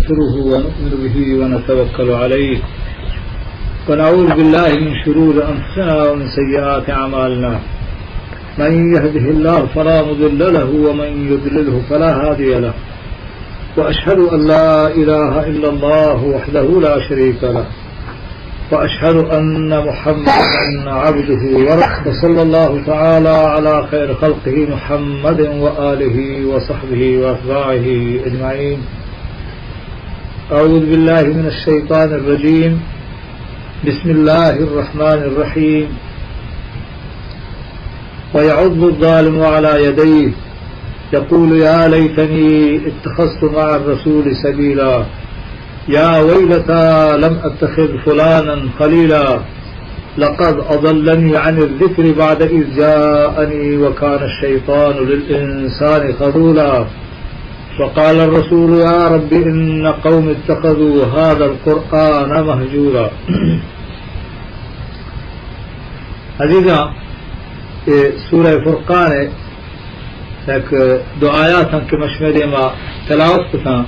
نستغفره ونؤمن به ونتوكل عليه، ونعوذ بالله من شرور أنفسنا ومن سيئات أعمالنا. من يهده الله فلا مضل له، ومن يضلله فلا هادي له. وأشهد أن لا إله إلا الله وحده لا شريك له، وأشهد أن محمدا عبده ورسوله. صلى الله تعالى على خير خلقه محمد وآله وصحبه وأتباعه أجمعين. أعوذ بالله من الشيطان الرجيم. بسم الله الرحمن الرحيم. ويعض الظالم على يديه يقول يا ليتني اتخذت مع الرسول سبيلا. يا ويلتى لم أتخذ فلانا خليلا. لقد أضلني عن الذكر بعد إذ جاءني وكان الشيطان للإنسان خذولا. وقال الرسول يا رب إن قوم اتخذوا هذا القرآن مهجورا. عزیزاں، اے سورہ فرقان ءِ یک دو آیاتاں کہ من شمئے دیما تلاوت کتاں۔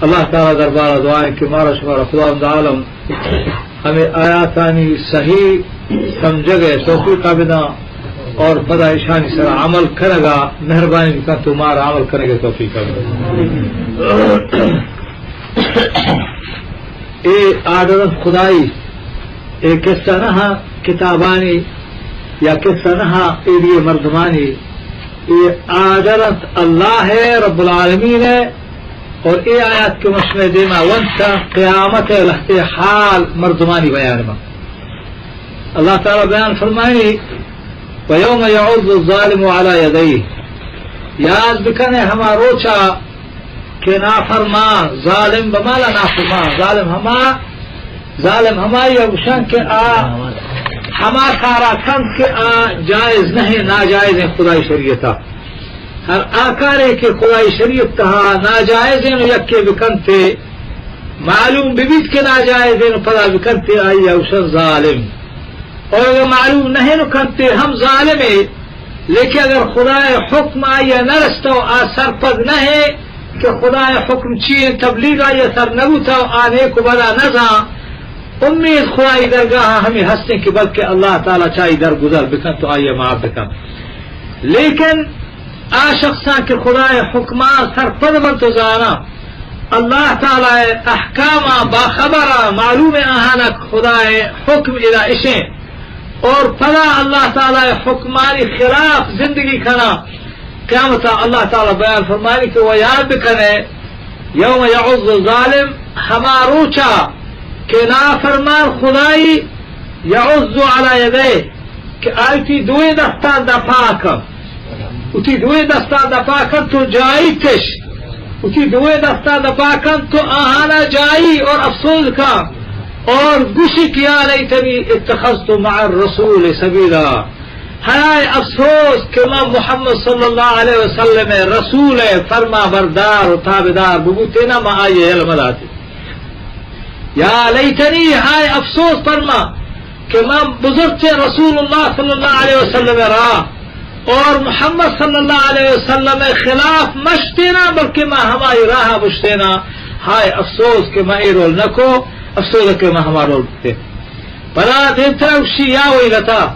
اللہ تعالی دربارا دعا ایں کہ مارا شمارا خداوند عالم ہمے آیاتانی صحیح سمجھگ ءِ توفیق بداں اور پدا ایشانی سرا عمل کنگا مہربانی بکن تو مارا عمل کنگ ءِ توفیق بداں۔ اے آرڈر انت خدائی، اے قصہ نہ کتابانی یا قصہ نہ ایڈی مردمانی، اے آرڈر انت اللہ ءِ رب العالمین ءِ، اور اے آیات کہ من شمئے دیما ونتاں قیامت ءِ لہتے حال مردمانی بیان ما۔ اللہ تعالی بیان فرمائنی، ويوم يعض الظالم على يديه، یاد بکنے ہما روچا کہ نافرمان، ظالم بمانا نافرمان، ظالم ہما، ظالم ہمائی گوشن کہ آ ہما کارا کنت کہ آ جائز نہیں، ناجائز ہیں خدائی شریعتا۔ ہر آ کارے کہ خدائی شریعت تہا ناجائز ہیں، یکے بکنتے، معلوم ببیت کہ ناجائز ہیں، پدا بکنتے، آئی گوشن ظالم۔ اور اگر معلوم نہیں نو کنتے ہم ظالم ہے، لیکن اگر خدائے حکم آئی نہ رستو آ سرپد نہ ہے کہ خدائے حکم چی ہیں، تبلیغ آئی سر نہ بوتا، آ نیک و بدا نہ زان، امید خدائی درگاہ ہمیں ہستیں کہ بلکہ اللہ تعالی چاہی درگزر بکن تو آئی معاف بکن۔ لیکن آ شخصاں کہ خدائے حکما سرپد بنت و زانا، اللہ تعالی احکاما باخبرا، معلوم آہانا خدائے حکم ادا اشیں اور پدا اللہ تعالی حکمانی خلاف زندگی کنا، قیامتا اللہ تعالی بیان فرمانی کہ وہ یاد بکنے، یوم یعض الظالم، ہما روچا کہ نافرمان خدائی، یعض علی یدیہ، کہ آئی وتی دوئیں دستاں دپا کن، وتی دوئیں دستاں دپا کن تو جائی تش، وتی دوئیں دستاں دپا کن تو آہانا جائی اور افسوز کن اور گوشی کہ یا لیتنی اتخذت مع الرسول سبیلا، ہائے افسوس کہ من محمد صلی اللہ علیہ وسلم رسول فرما بردار و تابعدار ببوتینا، ما آئی یل مداتی۔ یا لیتنی، ہائے افسوس پر ما کہ من بزرچ رسول اللہ صلی اللہ علیہ وسلم را اور محمد صلی اللہ علیہ وسلم خلاف مشتینا، بلکہ ما ہمائی راہ مشتینا۔ ہائے افسوس کہ ما اے رول نکو، افسوس کہ ما ہما رول بتے۔ پدا دیمترا گوشی، یا ویلتا،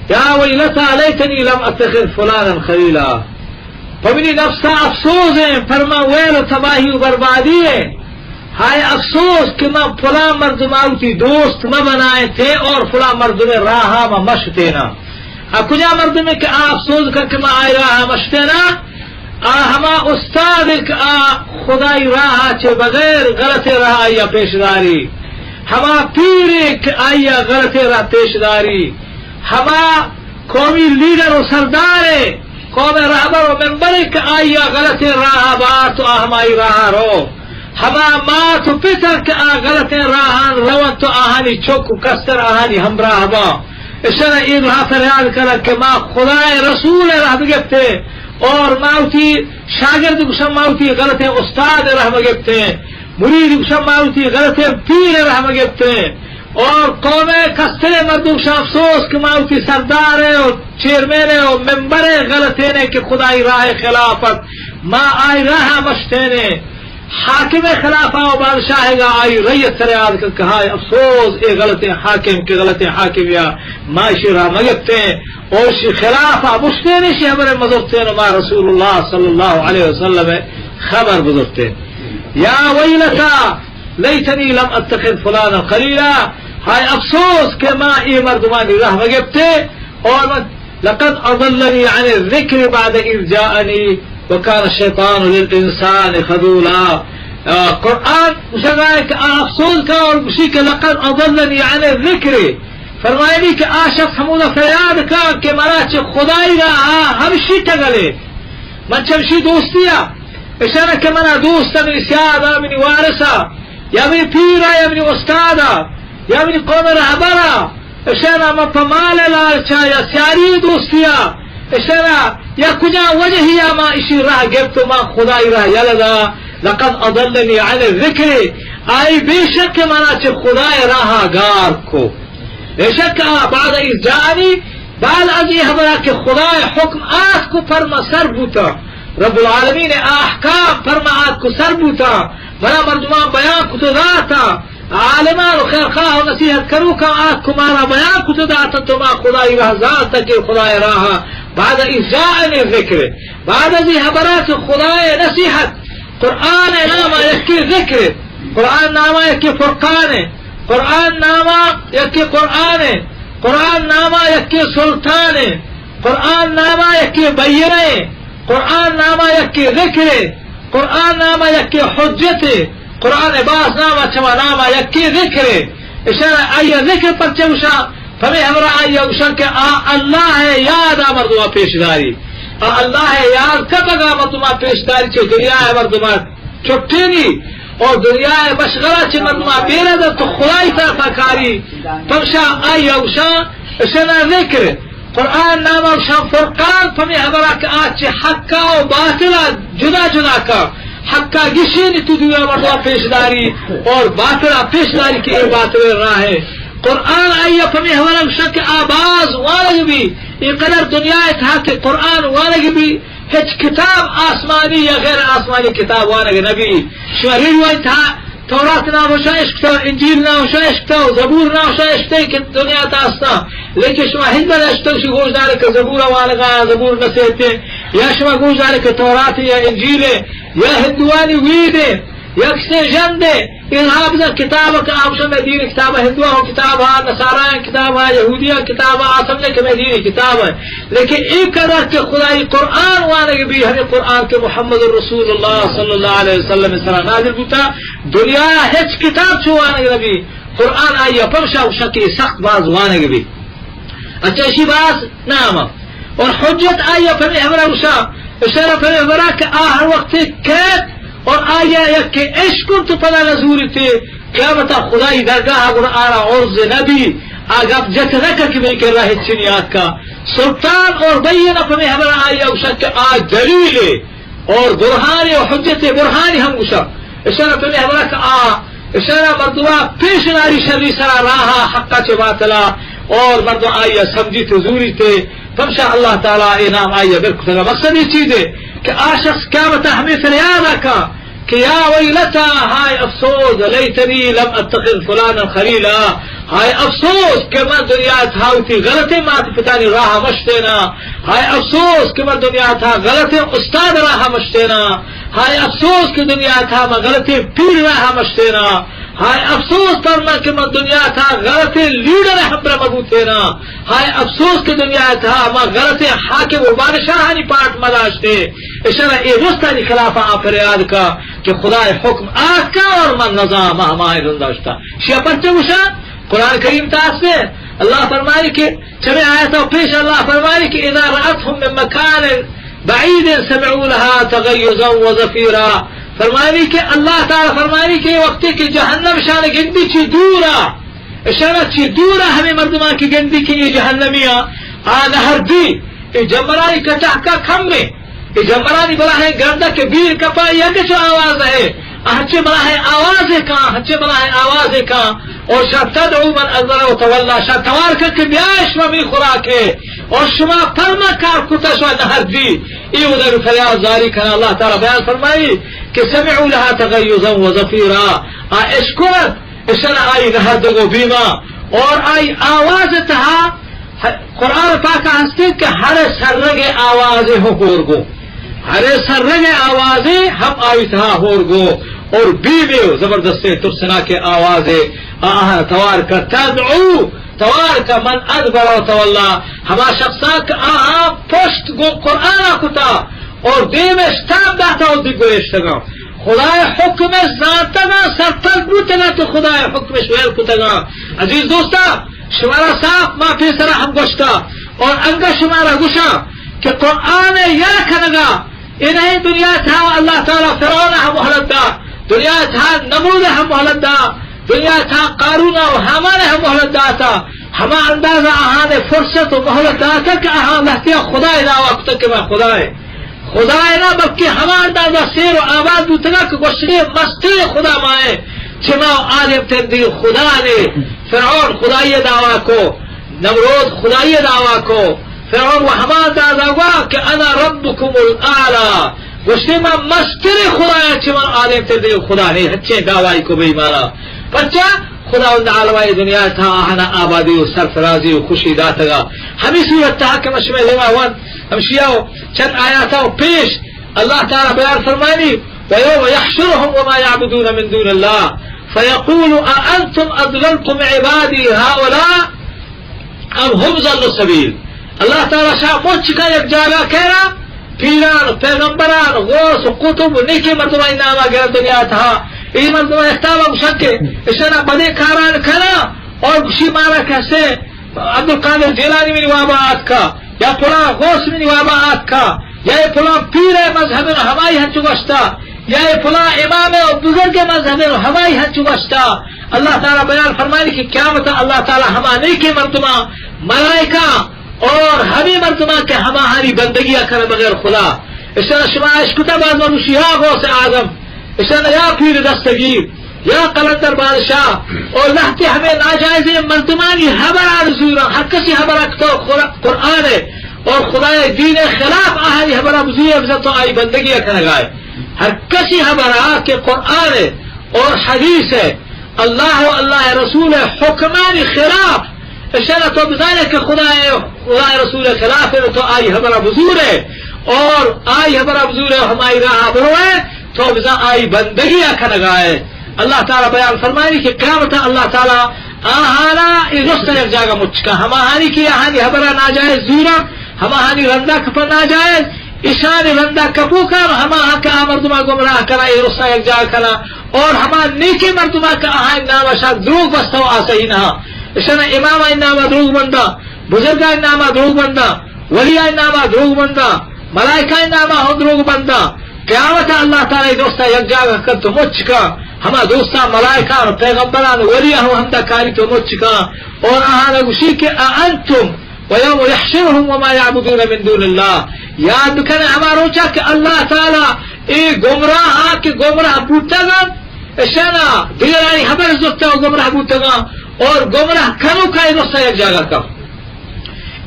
یا ویلتا لیتنی لم اتخذ فلانا خلیلا۔ پہ منی نفسا افسوز ہیں، پر من ویل و تباہی و بربادی ہیں۔ ہائے افسوس کہ من فلاں مردما وتی دوست مہ بنائینتیں اور فلاں مردمے راہا من مہ شتیناں۔ آ کجا مردمے کہ آ افسوز کن کہ من آئی راہا مہ شتیناں؟ آ ہما استادے کہ آ خدائی راہا چہ بغیر غلطیں راہا آئیا پیش داری، ہما پیرے کہ آئیا غلطیں راہ پیش داری، ہما قومی لیڈر و سردارے، قوم رہبر و ممبرے کہ آئیا غلطیں راہا بارت و آ ہمائی راہا رو، ہما مات و پتر کہ آ غلطیں راہان رونت و آہانی چک و کستر آہانی ہمراہ باں، اشرا اے راہ فریاد کنگ کہ ما خدائے رسول راہ بگپتیں اور ما وتی شاگرد گوشاں ما وتی غلطیں استاد راہ بگپتیں، مرید گوشاں ما وتی غلطیں پیر راہ بگپتیں۔ اور قوم کستریں مردم شان افسوس کہ ما وتی سردار و چیئرمین و ممبر غلطینے کہ خدائی راہ خلافت ما آئی راہ مشتینے۔ حاکم خلافا و بادشاہگا آئی رعیت فریاد کن کہ ہائے افسوس اے غلطیں حاکم کہ غلطیں حاکم یا ما اشی را مگپتیں اور اشی خلافا بشتیں، اشی خبر مزرتیں و ما رسول اللہ صلی اللہ علیہ وسلم خبر بزرتیں۔ یا ویلتا لیتنی لم اتخذ فلانا خلیلا، ہائے افسوس کہ ما اے مردمانی راہ مگپتے اور من لقد اضلنی عن الذکر بعد اذ جاءنی وکان الشیطان للانسان خذولا۔ آ، قرآن گوشگا ہے کہ آ افسوس کا اور گوشی کہ لقد اضلنی عن الذکر، فرمائنی کہ آ شخص ہمودا فریاد کا کہ منا چہ خدائی را آ ہمشی ٹگلے، من چمشی دوستیا، اشانا کہ منا دوست منی سیادا، منی وارثا، یا منی پیرا، یا منی استادا، یا منی قوم رہبرا، اشانا ما پہ مال لالچا یا سیاری دوستیا، اشانا یا کجا وجہیا ما اشی راہ گپت و ما خدائی راہ یلہ دا۔ لقد اضلنی عن الذکر، آئی بے شک منا چہ خدای راہا گار کو۔ بے شک آ بعد اذ جاءنی، بعد از اے خبرا کہ خدای حکم آتک و پر ما سر بوتا، رب العالمین احکام پر ما آتک و سر بوتا، منا مردمان بیان کت و داتا، عالمان و خیرخواہ و نصیحت کروکاں آتک و مارا بیان کت و داتنت و ما خدائی راہ زانت کہ خدای راہ بعد اذ جاءنی ذکر، بعد از اے خبرا کہ خدای نصیحت، قرآن ناما یکی ذکر، قرآن ناما یکی فرقان، قرآن ناما یکی قرآن، قرآن ناما یکی سلطان، قرآن ناما یکی بینہ، قرآن ناما یکی ذکر، قرآن ناما یکی حجت، قرآن باز ناما چما ناما یکی ذکر۔ اشارہ آئی ذکر پرچہ گوشا، پمے ہمرا آئی گوشن کہ آ اللہ یاد آ مردما پیش داری۔ آ اللہ یاد کپگا مردما پیش داری چہ دنیا مردما چٹینی اور دنیا مشغلہ چہ مردما بیرہ دنت و خدائی طرفا کاری۔ پمشا آئی گوشن اشنا ذکر۔ قرآن ناما گوشاں فرقان، پمے ہبرا کہ آ چہ حقا و باطلا جدا جدا کا، حقا گشینی تو دنیا مردما پیش داری اور باطلا پیش داری کہ اے باطل راہ ہے۔ قرآن آئی پمے ہبرا گوشاں کہ آ باز وانگ بی، اے قدر دنیا تہا کہ قرآن وانگ بی، ہچ کتاب آسمانی یا غیر آسمانی کتاب وانگ نبی۔ شما ریڈیو تہا تورات نام شما اشکتو، انجیل نام شما اشکتو، زبور نام شما اشکتو کہ دنیا تا استا۔ لیکن شما ہچبر اشکتو شی گوش دارے کہ زبور وانگا، زبور نسیتے، یا شما گوش دارے کہ تورات یا انجیل یا ہندوانی وید، یا کسے جندے، اے ہا بزاں کتاب کہ آ گوشاں مئے دین کتاب، ہندوانی کتاب، نصارایانی کتاب، یہودیانی کتاب، آ سمجھے کہ مئے دین کتاب ہے۔ لیکن اے قدر کہ خدائی قرآن وانگ بی، ہمیں قرآن کہ محمد رسول اللہ صلی اللہ علیہ وسلم سرا نازل بوتا، دنیا ہچ کتاب چو وانگ نبی، قرآن آئی پمشا گوشاں کہ سخت باز وانگ بی۔ اچھا، اشی باز نام اور حجت آئی پمے ہبرا گوشاں، اشارہ پمے ہبرا کہ آ ہر وقت کیت اور آئی یک اشکن تو پدا نزوری تے، قیامتا خدائی درگاہ گڑا آرا عرض نبی، آ گپ جت نکا کہ مئے کرا ہچنی آتکا۔ سلطان اور بینہ پمے ہبرا آئی گوشاں کہ آ دلیل اور برہانی و حجت برہانی ہم گوشاں۔ اشارہ پمے ہبرا کہ آ، اشارہ مردما پیش ناری شری سرا راہا حقا چہ باطلا اور مردم آئی سمجھی تے زوری تے۔ پمشا اللہ تعالی اے نام آئی بر کتگا۔ مقصد اے چیز ہے کہ آ شخص قیامتا ہمیں فریاد کا کہ یا ویلتا، ہائے افسوس، لیتنی لم اتخذ فلانا خلیلا، ہائے افسوس کہ من دنیا تہا وتی غلطیں مات پتانی راہ مشتینا، ہائے افسوس کہ من دنیا تہا غلطیں استاد راہ مشتینا، ہائے افسوس کہ دنیا تہا من غلطیں پیر راہ مشتینا، ہائے افسوس پر من کہ من دنیا تہا غلطیں لیڈر ہمبرا مبوتینا، ہائے افسوس کہ دنیا تہا من غلطیں حاکم و بادشاہانی پاٹ مداشتے۔ اشارہ اے درستانی خلافا آ فریاد کا کہ خدای حکم آتکا اور من نزاں مہمائیں رنداشتا۔ شیا پرچہ گوشاں؟ قرآن کریم تاسے اللہ فرمائی کہ چمے آیتا پیش اللہ فرمائی کہ اذا رأتهم من مکان بعید سمعوا لها تغیظا و زفیرا۔ فرمائی کہ اللہ تعالی فرمائی کہ وقتی کہ جہنم شان گندی چی دورا، اشارہ چی دورا ہمیں مردمان کی گندی کہ یہ جہنمی آ، آ نہر دی، اے جمرانی کٹہکا کم میں، اے جمرانی بلاہیں گردہ کہ بیر کپا یک چو آواز ہے، ہنچے بلاہیں آواز کاں، ہنچے بلاہیں آواز کاں، اور شاہ تدعو من ادبر و تولا، شاہ توار کن کہ بیا شما می خوراکے، اور شما پرما کار کتا شما نہر دی، اے ودا فریاد زاری کنا۔ اللہ تعالی بیان فرمائی کہ سمعوا لها تغیظا و زفیرا، آ اشکت، اشنا آئی نہردگ و بیما، اور آئی آواز تہا، قرآن پاک ہستے کہ ہر سرگ آواز ہو ہور گو، ہر سرگ آواز ہم آئی تہا ہور گو، اور بیمے و زبردست ترسناک آواز آہاں توار کا، تدعو، توار کا من ادبر و تولا، ہما شخصا کہ آہاں پشت گوں قرآن کتا اور دیمش تاب داتا و دی گریشتگا۔ خدای حکم زانتگا، سرپد بوتگا تو خدای حکمش ویل کتگا۔ عزیز دوستا، شمارا صاف ما پیسرا ہم گوشتا اور انگا شمارا گوشا کہ قرآن یل کنگا اے نہیں، دنیا تھا اللہ تعالی فرعون ہم مہلت دا، دنیا تھا نمرود ہم مہلت دا، دنیا تھا قارون و ہامان ہم مہلت داتا۔ ہما اندازہ آہان فرصت و مہلت داتا کہ آہان لہتیا خدای دعویٰ کتا کہ میں خدای، خدای نہ، بلکہ ہما اندازہ سیر و آباد بوتگا کہ گوشتگے مستر خدا مائے، چما آدم تندی خدا نے۔ فرعون خدای دعویٰ کو، نمرود خدای دعویٰ کو، فرعون و ہما اندازہ گوا کہ انا ربکم الاعلی، گوشتے ما مستر خدایا، چہ من عالم تر دیگہ خدا نے، ہچیں دعوائی کو بے ایمانا۔ پرچا؟ خداوند عالم اے دنیا تھا آہنا آبادی و سرفرازی و خوشی داتگا۔ ہمی صورت تھا کہ مشمع لیما وان ہمشیا و چند آیاتا و پیش اللہ تعالی بیان فرمانی، ویوم یحشرهم وما یعبدون من دون اللہ فیقول اانتم اضللتم عبادی هؤلاء ام هم ضلوا السبیل۔ اللہ تعالی شاہ مچ کا یک جاگہ کہنا، پیران، پیغمبران، غوث و قطب و نیکیں مردمانی ناما گرن دنیا تہا۔ اے مردم اختاب ہم شکے، اشنا بدے کاران کنا اور گشی مارا کسے عبدالقادر جیلانی منی وابا آتکا، یا پلا غوث منی وابا آتکا، یا اے پلا پیر مذہب ہمائی ہنچو گوشتا، یا اے پلا امام و بزرگ مذہب ہمائی ہنچو گوشتا۔ اللہ تعالی بیان فرمانی کہ قیامت اللہ تعالی ہما نیکیں مردماں، ملائکہ اور ہمیں مردماں کہ ہماہانی بندگی کن بغیر خدا، اشارہ شما اشکتا باز مروشی یا غوث اعظم، اشارہ یا پیر دستگیر، یا قلندر بادشاہ، اور لہتے ہمیں ناجائزیں مردمانی حبران زورا، ہر کسی حبرہ کتو قر-، قرآن ہے اور خدای دین خلاف آہانی حبرہ بزور بزن تو آئی بندگی کنگائے۔ ہر کسی حبرہ کہ قرآن ہے اور حدیث ہے، اللہ و اللہ رسول حکمانی خلاف، اشارہ تو بزانے کہ خدا، خدا رسول خلاف ہے تو آئی حبرہ بزور ہے اور آئی حبرہ بزور ہے، ہمائی راہ بروے تو بزا آئی بندگی کنگائے۔ اللہ تعالی بیان فرمانی کہ قیامت اللہ تعالی آہانا اے درست یک جاگہ مچکا، ہماہانی کہ آہانی حبرہ ناجائز زورا، ہماہانی رندا کپا ناجائز، اشانی رندا کپو کن، ہما کہ آ مردما گمراہ کنا، اے رسا یک جاگہ کنا، اور ہما نیکیں مردما کہ آہانی نام شان دروگ بستا و آ صحیح نہ، اشانا امام آئی ناما دروگ بندا، بزرگانی ناما دروگ بندا، ولی آئی ناما دروگ بندا، ملائکہ آئی ناما ہم دروگ بندا۔ قیامت اللہ تعالی دوستا یک جاگہ کن تو مچ کن، ہما دوستا ملائکان و پیغمبران و ولی ہم ہمدا کاری تو مچ کن، اور آہانا گوشی کہ اانتم و یوم یحشرهم وما یعبدون من دون اللہ۔ یاد بکن ہما روچا کہ اللہ تعالی اے گمراہ کہ گمراہ بوتگن، اشانا دیگرانی حبر زرتا و گمراہ بوتگن، اور گمراہ کنوکا اے دوستا یک جاگہ کن۔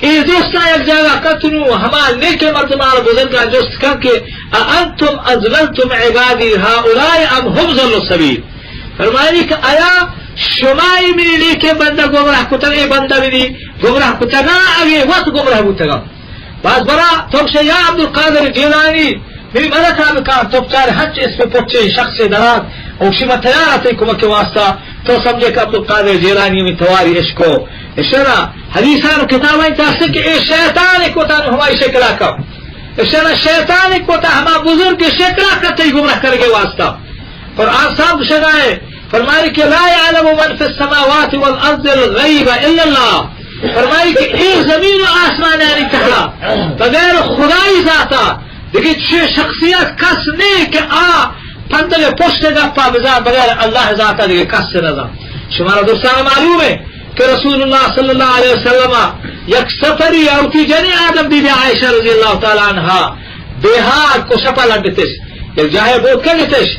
اے دوستا یک جاگہ کتنو ہما نیکیں مردمان بزرگان جست کن کہ اانتم اضللتم عبادی هؤلاء ام هم ضلوا السبیل۔ فرمانی کہ آیا شمائی منی نیکیں بندہ گمراہ کتگ، اے بندہ منی گمراہ کتگا، اگے وت گمراہ بوتگا۔ باز برا تو گوشے یا عبدالقادر جیلانی، منی مدد ء بکن، تو بچار ہنچ اسم پچیں شخصے درات، او شما تیار ات کمک واسطہ، تو سمجھے کہ عبدالقادر جیلانی ہمیں تواری اشکو۔ اشرا حدیثان و کتابان تاسے کہ اے شیطان کوتا ہمائی شکلا کا۔ اشرا شیطان کوتا ہما بزرگ شکلا کا تئی گمراہ کرگے واسطہ۔ قرآن صاحب گشگائے، فرمائی کہ لا یعلم من فی السماوات والارض الغیب الا اللہ۔ فرمائی کہ اے زمین و آسمان یعنی تہا بغیر خدائی ذاتا دگہ چے شخصیت کس نے کہ آ پندل پشت گپا بزان بغیر اللہ ذاتا دگہ کس نہ زان۔ شمارا دوستان معلوم ہے کہ رسول اللہ صلی اللہ علیہ وسلم یک سفری اوتی جنی آدم بی بی عائشہ رضی اللہ تعالی عنہا بیہار کو شپا لڈتش، یک جاہے بوت کنتش،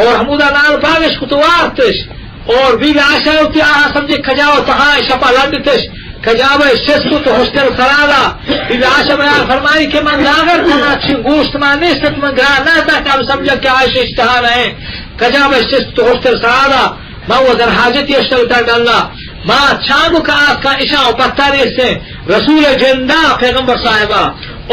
اور ہمودا نال پاگش کت وارتش، اور بی بی عائشہ وتی آہا سمجھے کجا و تہا شپا لڈتش، کجابہ اشتست کت ہشتر سرا دا۔ بی بی عائشہ بیان فرمائی کہ من لاغر کنا، چی گوشت ما نیست، من گران نہ دا کہ ہم سمجھا کہ عائشہ اشتہا نہ ہے۔ کجابہ اشتست کت ہشتر سرا دا۔ ما و در حاجتی اشتغلتا ڈلا۔ ما چانگو کا آتکا اشاں و پتا ریسیں۔ رسول جندا پیغمبر صاحبہ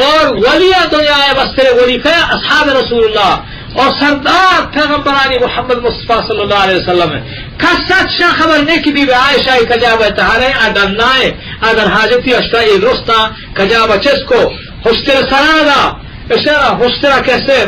اور ولی دنیا بستر ولی کیا اصحاب رسول اللہ اور سردار پیغمبرانی محمد مصطفیٰ صلی اللہ علیہ وسلم ہے۔ کس ات شا خبر نہیں کہ بی بی عائشہ کجابہ تہارے ادنائے ادر حاجتی اشتا اے درستا کجابہ چس کو ہشتر سرا دا۔ اشارہ ہشترا کیسے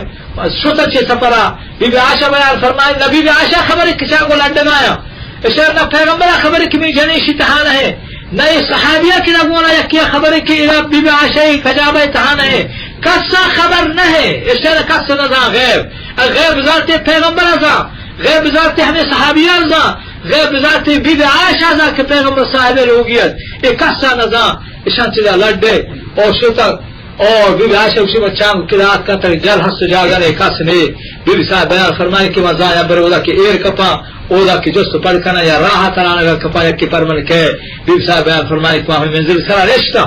شتہ چہ سفرا۔ بی بی عائشہ بیان فرمائے، نہ بی بی عائشہ خبر کہ چا گو لڈگایا۔ اشارہ نہ پیغمبر خبر کہ می جنیشی تہا نہ ہے۔ نہ اے صحابیہ کہ نہ گونا یکی خبر کہ ادا بی بی عائشہ کجابہ تہا نہ ہے۔ کسا خبر نہ ہے۔ اشارہ کس نہ زان غیب۔ غیب ذات پیغمبر زان۔ غیب ذات ہمیں صحابیان زان۔ غیب ذات بی بی عائشہ زان کہ پیغمبر صاحب لوگیت۔ اے کسا نہ زان۔ اشان چیزا لڈے۔ اور شتہ اور بی بی عائشہ گوشی، من چانگ کہ آتکاں تک جل ہست و جاگہ نے، کس نے۔ بی بی صاحب بیان فرمائے کہ من زایا بر اودا کہ ایر کپاں، اودا کہ جست و پڑ کناں یا راہ ترانگا کپاں، یکی پر من کئے۔ بی بی صاحب بیان فرمائے کہ من ہمے منزل سرا نشتاں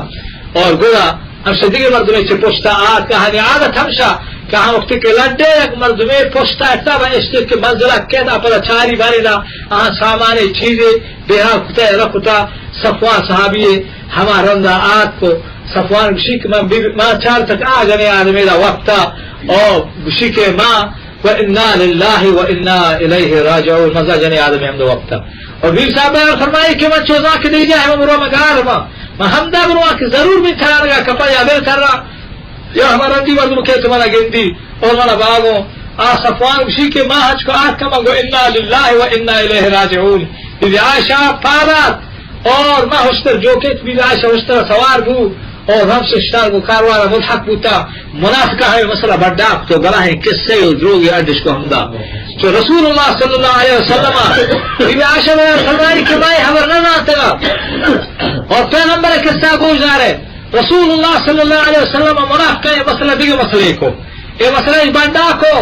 اور گڑا ہمشہ دگہ مردمے چہ پشتا آتکا۔ ہمے عادت ہمشہ کہ ہم وقتی کہ لڈے یک مردمے پشتا اتکا و اشتے کہ منزلا کیت، آ پدا چاری بارے دا آہاں سامانے چیزے بیہا کتا، رکھتا۔ صفوان صحابی ہما رندا آتکو۔ صفوان گوشی کہ من بی-، ما چار تک آ جنے آدمے دا وپتا او گوشی کہ ما و انا للہ و انا الیہ راجعون، مزا جنے آدمے ہم دا وپتا۔ اور بی بی صاحب بیان فرمائی کہ من چوزا کہ دیجا ہے من برو مگار ما، من ہمدا برو کہ ضرور من ترانگا کپا یا بل ترا یا ہما رندی مردم کہ تو منا گندی اور منا باگو۔ آ صفوان گوشی کہ ما ہچ کو آتکا من گو انا للہ و انا الیہ راجعون۔ بی بی عائشہ پادات اور ما ہشتر جو کہ بی بی عائشہ ہشتر سوار بو اور ہم ششتار کو کاروان ملحق بوتا۔ منافقہ ہے مسئلہ بڑا تو بلاہیں قصے و دروگی اڈش کو ہمدا۔ تو رسول اللہ صلی اللہ علیہ وسلم بی بی عائشہ بیان فرمائی کہ مائے خبر نہ زانتگا اور پیغمبر قصہ گوش دارے۔ رسول اللہ صلی اللہ علیہ وسلم منافقہ یہ مسئلہ دگہ مسئلے کو، یہ مسئلہ اس بندہ کو،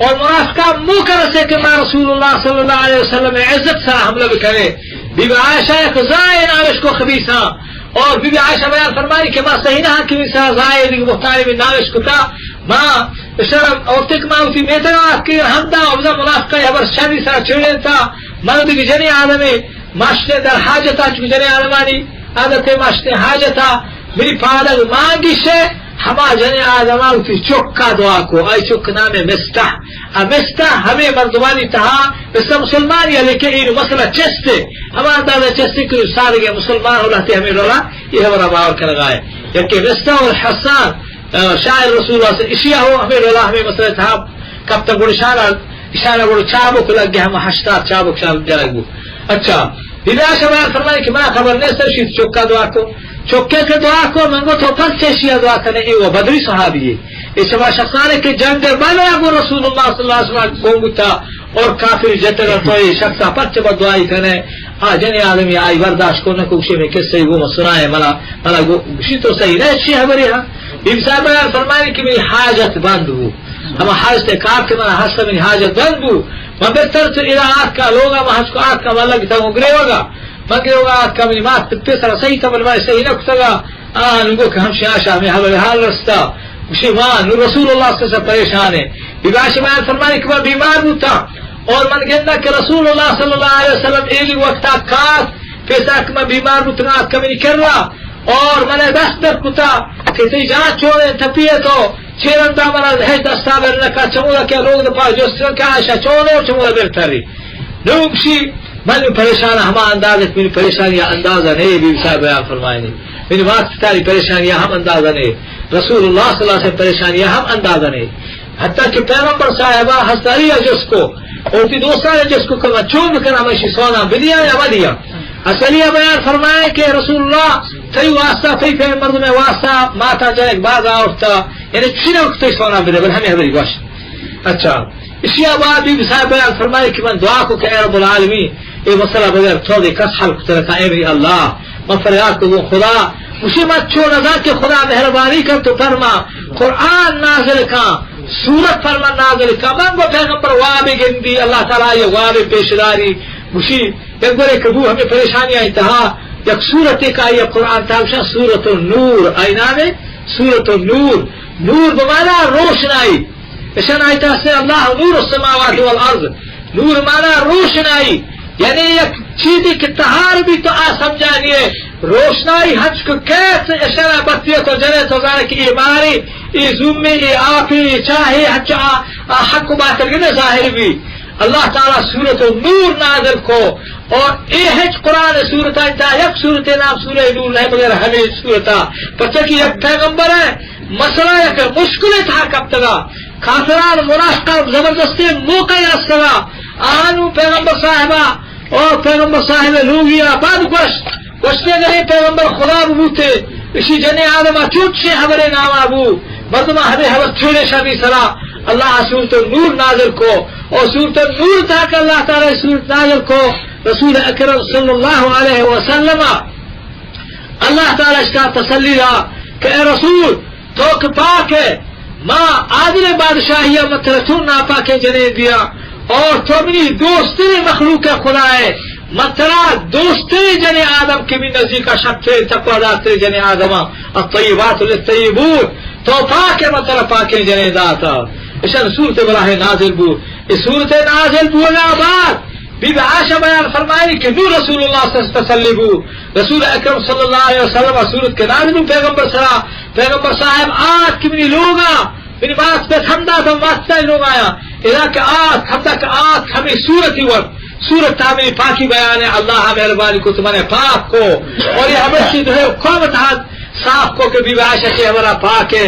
اور منافقہ مو کر سے کہ ما رسول اللہ صلی اللہ علیہ وسلم عزت سا حملہ بکنے۔ بی بی عائشہ ایک زائے ناوش کو خبیثہ، اور بی بی عائشہ بیان فرمائی کہ ما صحیح نہ کہ سا زائے دگہ بہتانی بھی ناوش کتا۔ ما شرم اور تک ما اسی میتنا کہ ہمدا ابدا منافقہ یہ بر شری سا چھڑے تا۔ من دگہ جنی آدمی ماشتے در حاجتا چون جنی آدمانی عادت ماشتے حاجتا، منی پادگ مانگیشے، ہما جنی آدما وتی چکا دعا کو، آئی چک نام مستح۔ آ مستح ہمیں مردمانی تہا، مستح مسلمانی ہے، لیکن این مسئلہ چستے، ہما اندازہ چستے کہ سارے مسلمان ہو لہتے ہمیں ڈولا، یہ ہمارا باور کرگا ہے۔ یکی مستح اور حسان، آ، شاعر رسول اللہ صلی اللہ علیہ وسلم، اشیا ہو ہمیں ڈولا، ہمیں مسئلہ تہا کپتہ گڑا اشانا، اشانا گڑا چابک لگے ہم ہشتاد چابک شان جائے گو۔ اچھا، بی بی عائشہ بیان فرمائے کہ ما خبر نیست شیت چکا دعا کو۔ چکے کہ دعا کو، من گو تو پس چشیا دعا کنے، اے و بدری صحابی ہے۔ اے شما شخصانے کہ جنگ بدر گو رسول اللہ صلی اللہ علیہ وسلم گون بوتا اور کافر جتگا تو اے شخصا پچ بددعائی کنے۔ آ جنی آدمی آئی برداشت کو نہ کو، گوشے میں قصے گو مسنائے منا، منا گو، گوشی تو صحیح نہ، اچھی خبری ہاں۔ بی بی صاحب بیان فرمائے کہ میری حاجت بند ہو۔ ہما حاجت کار کہ منا ہست منی حاجت بند بو۔ من بہتر تو ادا آتکا لوگا، من ہچ کو آتکا من لگتا گوں گریوگا۔ من گریوگا آتکا منی مات پتے سرا صحیح تا بل من صحیح نہ کتگا۔ آ نگو کہ ہمشی آشا ہمیں حال حال رستا۔ گوشی ما نو رسول اللہ صلی اللہ علیہ وسلم پریشان ہے۔ بی بی عائشہ بیان فرمانی کہ من بیمار بوتا اور من گندا کہ رسول اللہ صلی اللہ علیہ وسلم ایلی وقتا کات پیسا کہ من بیمار بوتگا آتکا منی کرا۔ اور من دست در کتا کہ تئی جان چون انت، پی تو چیرندا من ہچ دستا بر نکا، چمودا کہ لوگ دپا جست کہ عائشہ چون ہو، چمودا بر تری۔ نو گوشی من پریشان ہما انداز، منی پریشانی اندازہ نہیں، بی بی صاحب بیان فرمائنی۔ منی مات پتاری پریشانی ہم اندازہ نہیں۔ رسول اللہ صلی اللہ علیہ وسلم پریشانی ہم اندازہ نہیں۔ حتیٰ کہ پیغمبر صاحبہ حضرت علی جس کو، اور تی دوستان جس کو کہ من چون بکنم، ہمیشی سونا بدیا یا مدیا۔ حضرت علی بیان فرمائے کہ رسول اللہ، تئی واسطہ، تئی پیم مردم واسطہ، ماتا جنک باز آورتا، یعنی چی نہ وقت تئی سونا بدے، بل ہمیں حبری گوش۔ اچھا، اشیا بعد بی بی صاحب بیان فرمائے کہ من دعا کو کہ اے رب العالمین، اے مسئلہ بغیر تو دے کس حل کتر کا، اے میری اللہ، من فریاد کو خدا، گوشی من چو نزان کہ خدا مہربانی کن تو فرما، قرآن نازل کن، سورت فرما نازل کن، من گو پیغمبر واب گندی، اللہ تعالی یہ واب پیش داری، گوشی یک برے کہ بو ہمیں پریشانی آئی تہا، یک سورتے کہ آئی ءَ قرآن تہا گوشاں سورۃ النور، آئی نام ایں سورۃ النور۔ نور بمانا روشنائی۔ اشان آئی تہا است ایں اللہ نور السماوات والارض۔ نور مانا روشنائی، یعنی یک چیزے کہ تہار بی تو آ سمجھانی ایں۔ روشنائی ہنچ کہ کیت اشان بتی تو جنے تو زانے کہ اے مارے، اے زومے، اے آپے، اے چاہے، ہنچ آ، آ حق و باطل کہ نہ ظاہر بی۔ اللہ تعالی سورۃ النور نازل کو، اور اے ہچ قرآن سورتانی تہا یک سورتے نام سورہ نور نہ ایں، مگر ہمے سورتا، پرچا کہ یک پیغمبر ایں، مسئلہ یک مشکل تہا کپتگا، کافران منافقان زبردستیں موقع رستگا، آنو پیغمبر صاحبا، او پیغمبر صاحب لوگیا بعد گوشت، گوشتے اگر اے پیغمبر خدا ببوتے، اشی جنیں آدما چوٹ شے حبرے ناما بو، مردما ہمے حبر چوڑے شمی سرا۔ اللہ سورۃ النور نازل کو، او سورۃ النور تہا کہ اللہ تعالی سورت نازل کو، رسول اکرم صلی اللہ علیہ وسلم اللہ تعالی اشتا تسلی دا کہ اے رسول، تو کہ پاک ئے، ما عادل بادشاہی ءَ متر چون ناپاکیں جنین دیا، اور تو منی دوستریں مخلوق خدا ئے، مترا دوستریں جنین آدم کہ منی نزدیکا شرتریں تقوادارتریں جنین آدم، الطیبات للطیبون، تو پاک ئے، مترا پاکیں جنین داتا۔ اشان سورت براہ نازل بو۔ اے سورت نازل بوگا بعد بی بی عائشہ بیان فرمائی کہ نو رسول اللہ صلی اللہ علیہ وسلم تسلی بو۔ رسول اکرم صلی اللہ علیہ وسلم سورت کہ نازل بو پیغمبر سرا، پیغمبر صاحب آت کہ منی لوگا، منی مات پہ ہمدا تو مات لوگ آیا۔ ادا کہ آت، ہمدا کہ آت ہمیں سورتی ور، سورت تہا منی پاکی بیان ایں، اللہ مہربانی کو تو منے پاک کو۔ اور اے ہمیں چیز ہے قوم تہا صاف کو کہ بی بی عائشہ کہ ہمارا پاک ئے۔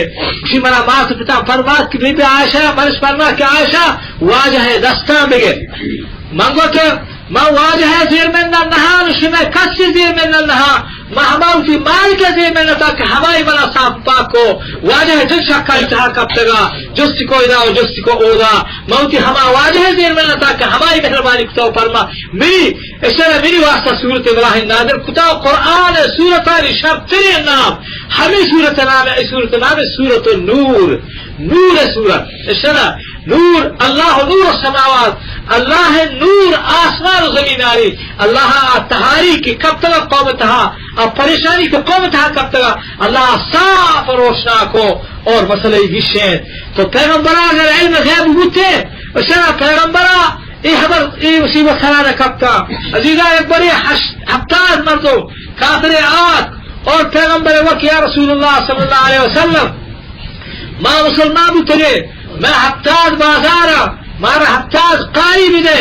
شی منا مات پتا فرمات کہ بی بی عائشہ، منش فرمات کہ عائشہ واجہ دستان بگر۔ من گوت، من واجہ زیر من نہ نہاں، شمئے کسی زیر من نہ نہاں۔ من ہما وتی مالک زیر من نہ تا کہ ہمائی منا صاف پاک کو۔ واجہ جن شکائی تہا کپتگا، جستی کو ادا و جستی کو اودا۔ من وتی ہما واجہ زیر من نہ تا کہ ہمائی مہربانی کتا و فرما۔ منی، اشرا منی واسطہ سورت ابراہیم نازل کتا و قرآن سورتانی شرترین نام، ہمیں سورت نام، اے سورت نام سورت النور، نور سورت۔ اشرا نور، اللہ نور السماوات، اللہ نور آسمان و زمینانی، اللہ آ تہاری کہ کپتگا قوم تہا، آ پریشانی کہ قوم تہا کپتگا، اللہ صاف روشنا کو اور مسئلہ گشین۔ تو پیغمبر اگر علم غیب بوتے، اشرا پیغمبرا اے خبر، اے مصیبت سرا نہ کپتا۔ عزیزا، یک برے ہشت، ہفتاد مردم کافر آت اور پیغمبر وقت یا رسول اللہ صلی اللہ علیہ وسلم، ما مسلمان بوتگے، ما ہفتاد بازارا، مارا ہفتاد قاری بدے،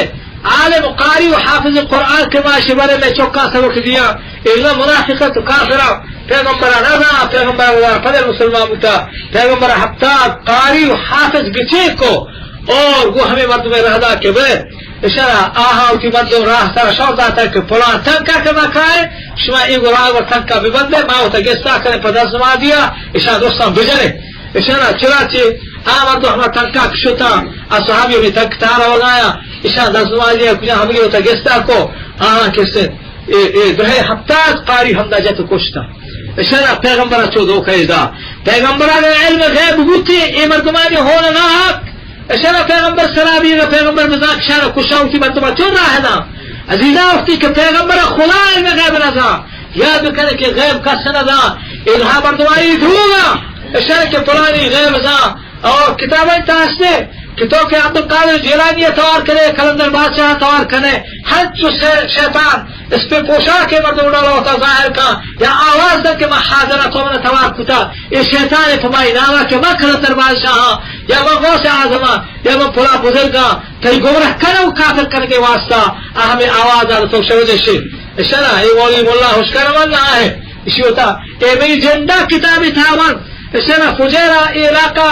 عالم و قاری و حافظ قرآن کہ ما شبر میں چوکا سبق دیا، الا منافقت و کافرا پیغمبر نہ زانا، پیغمبر پدر مسلمان بوتا، پیغمبر ہفتاد قاری و حافظ گچے کو، اور گو ہمیں مردم رہدا کہ بے، اشارا آہا وتی مردم راہ سر شور داتا کہ پلان تنکا کہ ما کائے، شما اے گو راہ و تنکا ببندے، ما وتا گستا کریں پہ دست نمازیا، اشارا دوستان بجنے۔ اشارا چرا چے، آ مردم ہما تنکا کشتا، آ صحابی ہمیں تنک تارا وگایا، اشارا دست نمازیا کجا ہمگی وتا گستا کو، آہا کسے، اے، اے، دوہے ہفتاد قاری ہمدا جت و کشتا۔ اشارا پیغمبر چو دھوکہ دا۔ پیغمبر اگر علم غیب بوتی، اے مردمانی ہون نہ حق۔ اشارا پیغمبر سرا بیگا، پیغمبر بزاک شارا کشا وتی مردما چون راہ دا۔ عزیزا، وقتی کہ پیغمبر خدا علم غیب نہ دا، یاد بکنے کہ غیب کس نہ دا۔ اے ہا مردمانی دروگا۔ اشارا کہ پلانی غیب دا۔ اور کتابیں تاستے کہ تو کہ عبدالقادر جیلانی توار کرے، قلندر بادشاہ توار کرے، ہر جو سے-، شیطان اس پہ پوشاک مردم ڈالا ہوتا ظاہر کا، یا آواز دا کہ ما حاضر تو من توار کتا، اے شیطان پمائی ناما کہ ما قلندر بادشاہ یا ما غوث اعظم یا ما پلا بزرگا، تئی گمراہ کرو کافر کرنے کے واسطہ، آ ہمیں آواز آ تو شوجے شے۔ اشارا اے مولوی مولا ہوشکار من نہ ہے، اشی ہوتا، اے میری جنڈا کتابی تھا من، اشارا فجیرہ علاقہ،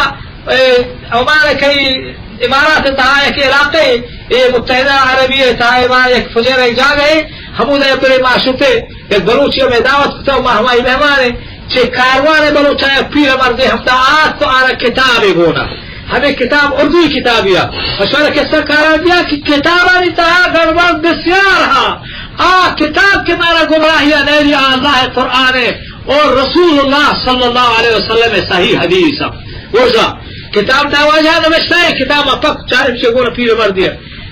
اے، ہمارے کئی امارات تہا یک علاقے، اے متحدہ عربی تہا امارات یک فجیرہ یک جاگہ ہے، ہمود یک برے ما شتے، یک بلوچی ہمیں دعوت کتا، ما ہمائی مہمان ہیں، چہ کاروان بلوچا یک پیر مردے ہمدا آت تو آرا کتابے گونا۔ ہمیں کتاب اردوی کتابیا۔ اشارا کسا کارا دیا کہ کتابانی تہا گڑبڑ بسیار ہا۔ آ کتاب کہ مارا گمراہیا نیلی، آ اللہ قرآن ہے اور رسول اللہ صلی اللہ علیہ وسلم صحیح حدیث ہے۔ گوشا کتاب دا واجہ نوشتہ ہے، کتاب پک چارے چے گونا پیر مردیا۔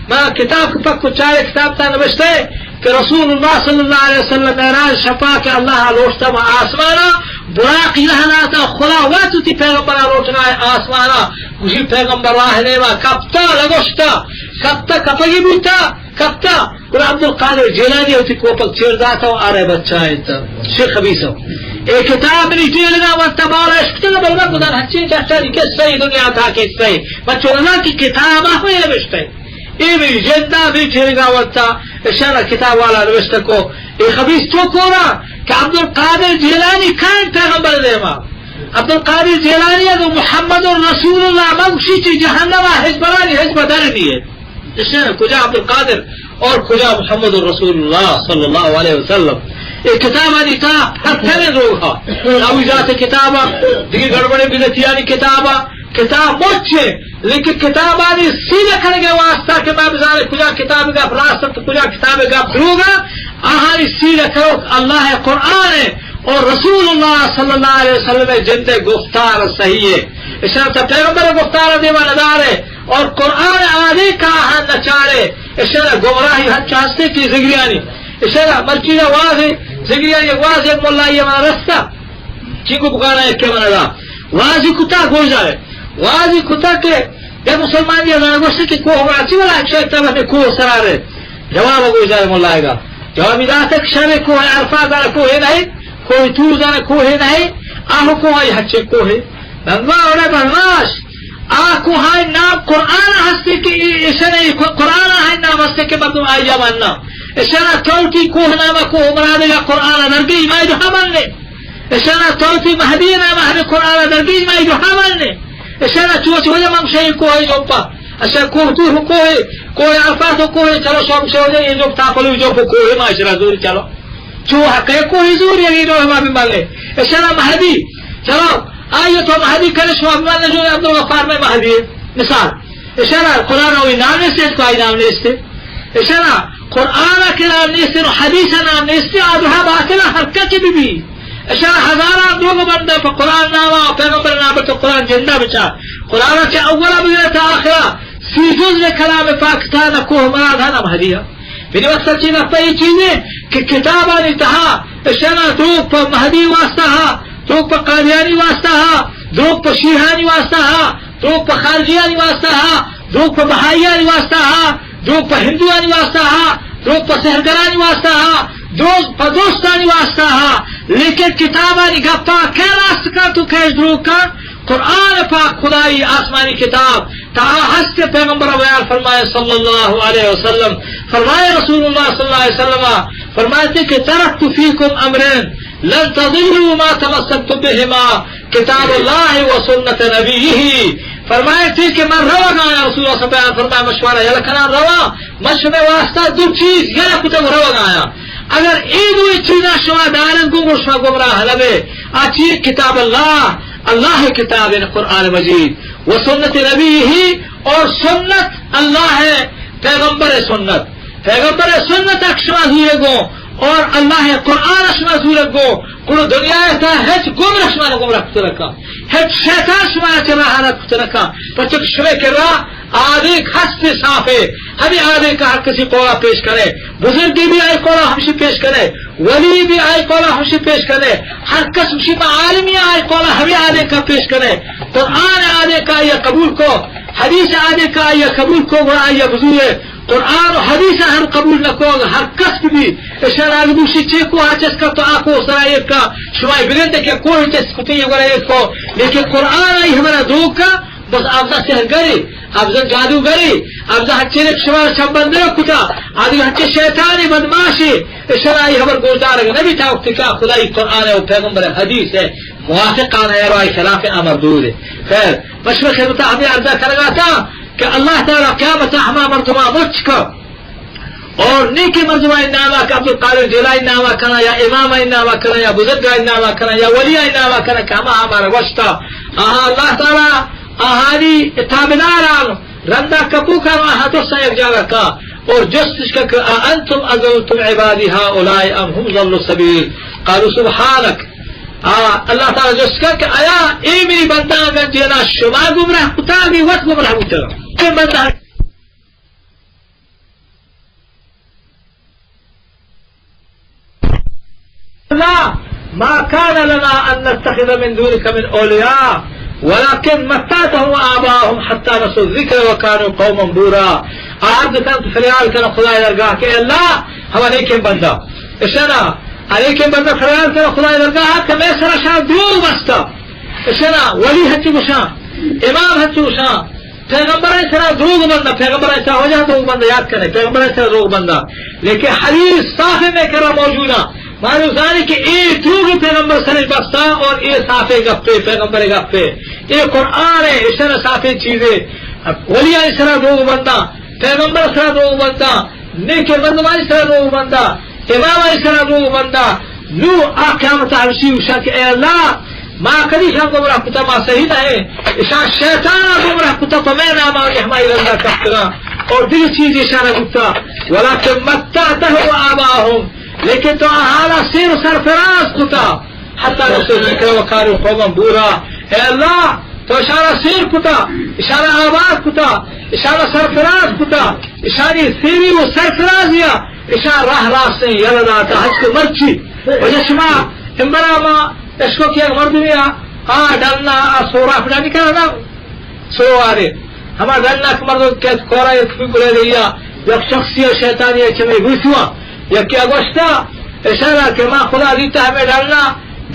ما کتاب پک چارے کتاب تا نوشتہ ہے، کہ رسول اللہ صلی اللہ علیہ وسلم معراج شپا کہ اللہ لوٹتا ما آسمانا، براق لہناتا خدا وت وتی پیغمبرا لوٹنا آسمانا، گوشی پیغمبر راہ نیما کپتا، لگوشتا، کپتا، کپگی بوتا، کپتا، گڑا عبدالقادر جیلانی وتی کوپگ چیر داتا و آرے بچائینتا۔ شیخ خبیث۔ اے کتاب منی ٹیلگا وتا بارا اشکتا، بلما گدان ہچی چاچاری قصہ ہی دنیا تا قصہ ہی۔ من چوننا کہ کتاب آہوے نوشتہ۔ اے منی جندا منی ٹیلگا وتا، اشارہ کتاب والا نوشتہ کو۔ اے خبیث تو کورا کہ عبدالقادر جیلانی کائن پیغمبر دیما۔ عبدالقادر جیلانی اگر محمد رسول اللہ مگوشی چی جہنم حزبرانی حزب در نیے۔ اشارہ کجا عبدالقادر اور کجا محمد رسول اللہ صلی اللہ علیہ وسلم۔ اے کتابانی تا ہر تھرے روحا۔ تاویزات کتابا، دیگه گڑبڑے بدعتیانی کتابا، کتاب مچ ایں، لیکن کتابانی سیدھ کنگے واسطہ کہ ما بزانے کجا کتاب گپ راست انت، کجا کتاب گپ دروگ انت، آہانی سیدھ کنوک اللہ قرآن ایں اور رسول اللہ صلی اللہ علیہ وسلم جند گفتار صحیح ایں۔ اشارہ تا پیغمبر گفتار دیما ندارے اور قرآن آدے کا آہان نچارے۔ اشارہ گمراہی ہنچ ہستے کہ زگریانی۔ اشارہ مرچی واضح زگریانی واضح ملائی ما رستہ۔ چی کو بکانا ہے کہ منا دا۔ واضح کتا گوش دارے۔ واضح کتا کہ یا مسلمان یا زانا گوشتے کہ کوہ مرا چی والا اکشا تا بہنے کوہ سرارے۔ جواب گوش دارے ملائے گا۔ جوابی دا تک شر کوہ عرفات دارا کوہ نہیں۔ کوہ طور دارا کوہ نہیں۔ آہو کوہ آئی ہچے کوہ۔ بنوا اوڑا بنواش۔ آ کوہائی نام قرآن ہستے کہ اشنے قرآن آئی نام ہستے کہ مردم آئی ماننا۔ اشنا توتی کوہ نام کوہ مراد یا قرآن نرگی ما جو ہم نے۔ اشارہ تو وتی مہدی نام اہل قرآن درگیج ما جو ہاوان نے۔ اشارہ چوچ وجہ من شہی کوہ جوپا۔ اشارہ کوہ تو ہو کوہ، کوہ عرفات ہو کوہ، چلو شام شو جائے یہ جو تاپلو جو کوہ ما اشارہ زور چلو۔ چو حق ہے کوہ زور یہ جو ما بھی مالے۔ اشارہ مہدی، چلو، آئیے تو مہدی کرے شما بھی مالے جو عبدالغفار میں مہدی ہے۔ مثال۔ اشارہ قرآن ءَ نام نیست، کوئی نام نیست۔ اشارہ قرآن ءَ کہ نام نیست، نو حدیث ءَ نام نیست، آ درہا باطل ءَ ہر کچ بہ بی۔ اشارہ ہزاراں دروگ بندہ پہ قرآن نام ءَ، پیغمبر نام ءَ تو قرآن جندا بچا۔ قرآن ءَ چہ اول ءَ بگرے تا آخر ءَ سی جز کلام پاک تا نہ کوہ مراد ءَ نہ مہدی ءَ۔ بنی وقت چی گپ ءَ اے چیزیں کہ کتابانی تہا اشانا دروگ پہ مہدی واسطہ ہا، دروگ پہ قادیانی واسطہ ہا، دروگ پہ شیعانی واسطہ ہا، دروگ پہ خارجیانی واسطہ ہا، دروگ پہ بہائیانی واسطہ ہا، دروگ پہ ہندوانی واسطہ ہا، دروگ پہ سحرگرانی واسطہ ہا، دروگ پہ دوستانی واسطہ ہا۔ لیکن کتابانی گپا کئے راست کن تو کئے دروگ کن؟ قرآن پاک خدائی آسمانی کتاب تا ہست پیغمبر بیان فرمائے صلی اللہ علیہ وسلم۔ فرمائے رسول اللہ صلی اللہ علیہ وسلم، فرمائے تھے کہ ترکت فیکم امرین لن تضلوا ما تمسکتم بہما کتاب اللہ و سنت نبیہ۔ فرمائے تھے کہ من روگ آیا، رسول اللہ صلی اللہ علیہ وسلم فرمائے مشورہ یلہ کنان روا، من شمے واسطہ دو چیز یلہ کتگ روگ آیا۔ اگر اے دو چیزاں شما دارن گوں گوں شما گمراہ نبے۔ آ چی؟ کتاب اللہ، اللہ کتاب یعنی قرآن مجید، و سنت نبیہ، اور سنت اللہ پیغمبر سنت۔ پیغمبر سنت اک شما زورے گوں اور اللہ قرآن شما زورے گوں، گڑا دنیا تا ہچ گمراہ شما نہ گمراہ کت نکا، ہچ شیطان شما چہ راہ نہ کت نکا۔ پچک شمے کرا آدیک ہست صافے، ہمیں آدیک ہر کسی قولا پیش کرے، بزرگی بھی آئی قولا ہمشی پیش کرے، ولی بھی آئی قولا ہمشی پیش کرے، ہر کس ہمشی ما عالمی آئی قولا ہمیں آدیک پیش کرے۔ قرآن آدیک آئی قبول کو، حدیث آدیک آئی قبول کو، گڑا آئی بزرگ قرآن و حدیث ہم قبول نہ کو، ہر کس بھی اشارہ گوشی چے کو آ چس کا تو آ کو سرا ایک کا شمائی بگندے کہ کوئی چس کتی گڑا ایک کو، لیکن قرآن آئی ہمارا دو کا بس ابزا سحرگرے، ابزا جادوگرے، ابزا ہچے نے شمار چمبندر کتا، آدی ہچے شیطان بدماشے، اشارہ آئی ہمر گوشدارگ نبی تا وقت کہ خدائی قرآن و پیغمبر حدیث ہے، موافقان ہے، آئی خلاف امر دور ہے۔ خیر، مشورہ خدمت ہمیں عرضہ کرگا تا کہ اللہ تعالی قیامت ہما مردمان مچ کا اور نیکیں مردمانی ناما کہ عبدالقادر جیلانی ناما کناں یا امامانی ناما کناں یا بزرگانی ناما کناں یا ولیانی ناما کناں کہ ہما ہمارا گوشتا، آہاں اللہ تعالی آہانی تابعداران رندا کپو کا، آہاں درساں یک جاگہ کا اور جستش کا کہ اانتم اضللتم عبادی هؤلاء ام هم ضلوا السبیل؟ قالوا سبحانک۔ آ، اللہ تعالی جست کا کہ آیا اے منی بندہ گنجینا شما گمراہ کتا بھی وت گمراہ کتا؟ اے بندہ ما كان لنا أن نتخذ من دونك من أولياء ولكن متعتهم وآباءهم حتى نسوا الذكر وكانوا قوما بورا. آ عرض کن، فریاد کن خدای درگاہ کہ اے اللہ، ہما نیکیں بندہ، اشانا، آ نیکیں بندہ فریاد کن خدای درگاہ کہ مئے سرا شان دروغ بستا. اشانا ولی ہچی گوشاں، امام ہچی گوشاں، پیغمبرانی سرا دروغ بندہ، پیغمبرانی سرا وجہ دروغ بندہ، یاد کنے، پیغمبرانی سرا دروغ بندہ. لیکن حدیث صاف مئے کرا موجود ایں. مارو زانی کہ اے دروغ پیغمبر سرا بستا اور اے صاف گپے، پیغمبر گپے. اے قرآن ایں، اشانا صاف چیزے. ولیانی سرا دروغ بندہ، پیغمبر سرا دروغ بندہ، نیکیں مردمانی سرا دروغ بندہ، امامانی سرا دروغ بندہ. نو آ قیامت ہرشی گوشاں کہ اے اللہ، ما کدی شان گمراہ کتا، ما صحیح نہ ایں. اشاں شیطان گمراہ کتا، پہ مئے نام آنی ہمائی رندا کپتگاں. اور دیگہ چیز اشانا بوتا، ولكن متعتهم وآباءهم، لیکن تو آہانا سیر و سرفراز کتا. حتى نسوا الذكر وكانوا قوما بورا. اے اللہ، تو اشانا سیر کتا، اشانا آباد کتا، اشانا سرفراز کتا، اشانی سیری و سرفرازیا اشان راہ راستیں یلہ داتا، ہچ کہ مرچی. وجہ شما امبرا ما اشکو کہ یک مردمے آ، آ ڈنا، آ سورا پڑانی کرنا، سوارے. ہما ڈنا کہ مردم کہ کورا یک بھی گلے دیا، یک شخصی شیطانی چمے گوشوا، یکی گوشتا، اشارہ کہ ما خدا دیتا ہمیں ڈنا،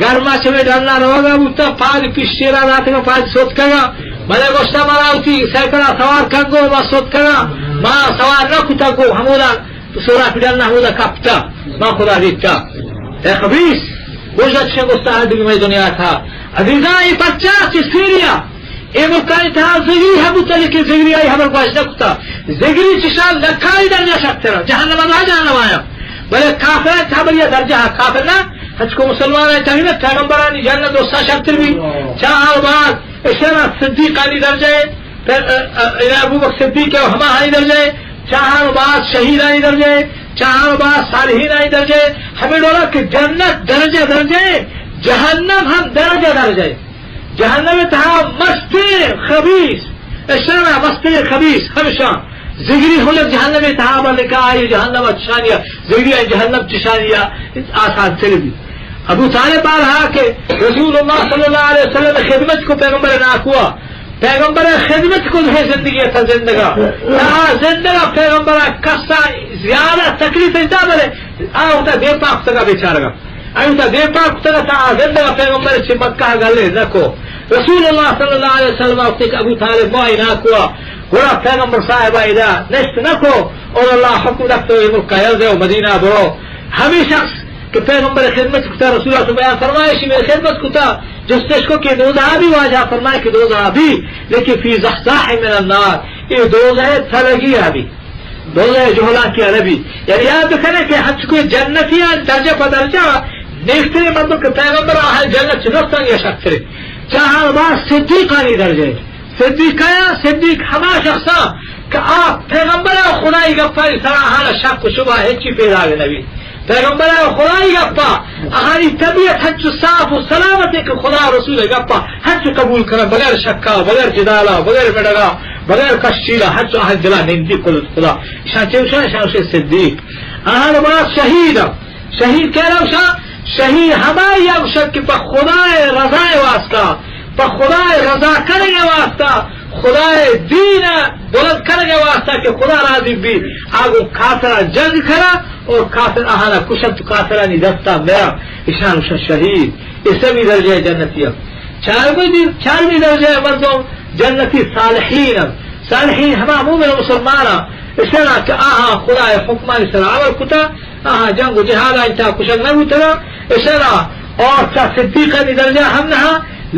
گرما چمے ڈنا روگا بوتا، پاد پیش چیرا داتگا، پاد سوت کگا. بلے گوشتا، مارا وتی سائیکلا سوار کنگو، ما سوت کگا، ما سوار نہ کتا گو، ہمودا سورا پی ڈنا ہمودا کپتا، ما خدا دیتا. اے خبیث، گوشت چے گوشتا ہے دیگہ میں دنیا تھا. عزیزاں، یہ پچاس سیریا، اے ملکانی تہا زگری ہم بوتا، لیکن زگری آئی ہبر گواش نہ کتا. زگری چشان لکھانی درجہ شرترا، جہنم ءَ، جہنم آیا. بلے کافر تہا بلیا درجہ، کافر نہ، ہچ کو مسلمان ہے، تہا پیغمبرانی جنت دوستا شرتر بھی. چاہا بعد اشرا صدیقانی درجہ ہے، پھر، ا، ا، ابو بکر صدیق ہے، ہما ہانی درجہ ہے. چاہا بعد شہیدانی درجہ ہے، چاہا بعد صالحینانی درجہ ہے. ہمیں ڈولا کہ جنت درجہ درجہ ہے، جہنم ہم درجہ درجہ ہے. جہنم تہا مستریں خبیث، اشانا مستریں خبیث ہمشاں. زگری ہلک جہنم تہا بلکہ آئی جہنم چشانیا، زگری آئی جہنم چشانیا آسان تر بی. ابو طالب بارہا کہ رسول اللہ صلی اللہ علیہ وسلم خدمت کو پیغمبر ناکوا، پیغمبر خدمت کو ہے زندگی تھا زندگا، تہا زندگا پیغمبر کسا زیادہ تکلیف انتا بلے آ ہوتا دیر پاک تگا بیچارگا. ایوتا دیم پاک کتگ ات، آ زندگا پیغمبر چہ مکہ گلے نکو. رسول اللہ صلی اللہ علیہ وسلم وقتی کہ ابو طالب مائی ناکوا، گڑا پیغمبر صاحب ادا نشت نکو، اور اللہ حکم دات تو اے ملکا یل دے و مدینہ برو. ہمیں شخص کہ پیغمبر خدمت کتا، رسول اللہ صلی اللہ علیہ وسلم بیان فرمائے، شی میں خدمت کتا، جستش کو کہ دوزہ بھی، واجہ فرمائے کہ دوزہ بھی، لیکن فی زحزاح من النار، اے دوزہ تلگی ابھی. دوزہ جہلا کی عربی. یعنی یاد بکنے کہ ہنچ کوئی جنتیاں درجہ پہ درجہ نیکترین مردم کہ پیغمبر آہاں جنت چہ نقطہ یا شرترے. چاہاں بعد صدیقانی درجہ ہے. صدیق کیا؟ صدیق ہما شخصا کہ آ پیغمبر خدائی گپانی سرا آہانا شک و شبہ ہچی پیدا نبی. پیغمبر خدائی گپا آہانی طبیعت ہنچو صاف و سلامت ہے کہ خدا و رسول گپا ہنچو قبول کرن بغیر شکا، بغیر جدالا، بغیر مڑگا، بغیر کشیلا، ہنچو آہن دلا نندی قدرت خدا. اشان چے گوشاں؟ اشان گوشے صدیق. آہان بعد شہید ہم. شہید کہنا گوشاں؟ شہید ہمائی ہم گوشاں کہ پہ خدائے رضائے واسطہ، پہ خدائے رضا کنگے واسطہ، خدائے دین بلند کنگے واسطہ کہ خدا راضی بی، آگو کافرا جنگ کرا اور کافر آہانا کشن تو کافرانی دستا مرا، اشان گوشاں شہید. اے سمی درجہ جنتی ہم. چارمی دی-، چارمی درجہ مردم جنتی صالحین ہم. صالحین ہما مومن و مسلمان ہم. اشانا کہ آہاں خدائے حکمانی سر عمل کتا، آہاں جنگ و جہاد آئی تا کشگ نہ بوتگا. اشانا اور چا صدیقانی درجہ ہم نہ،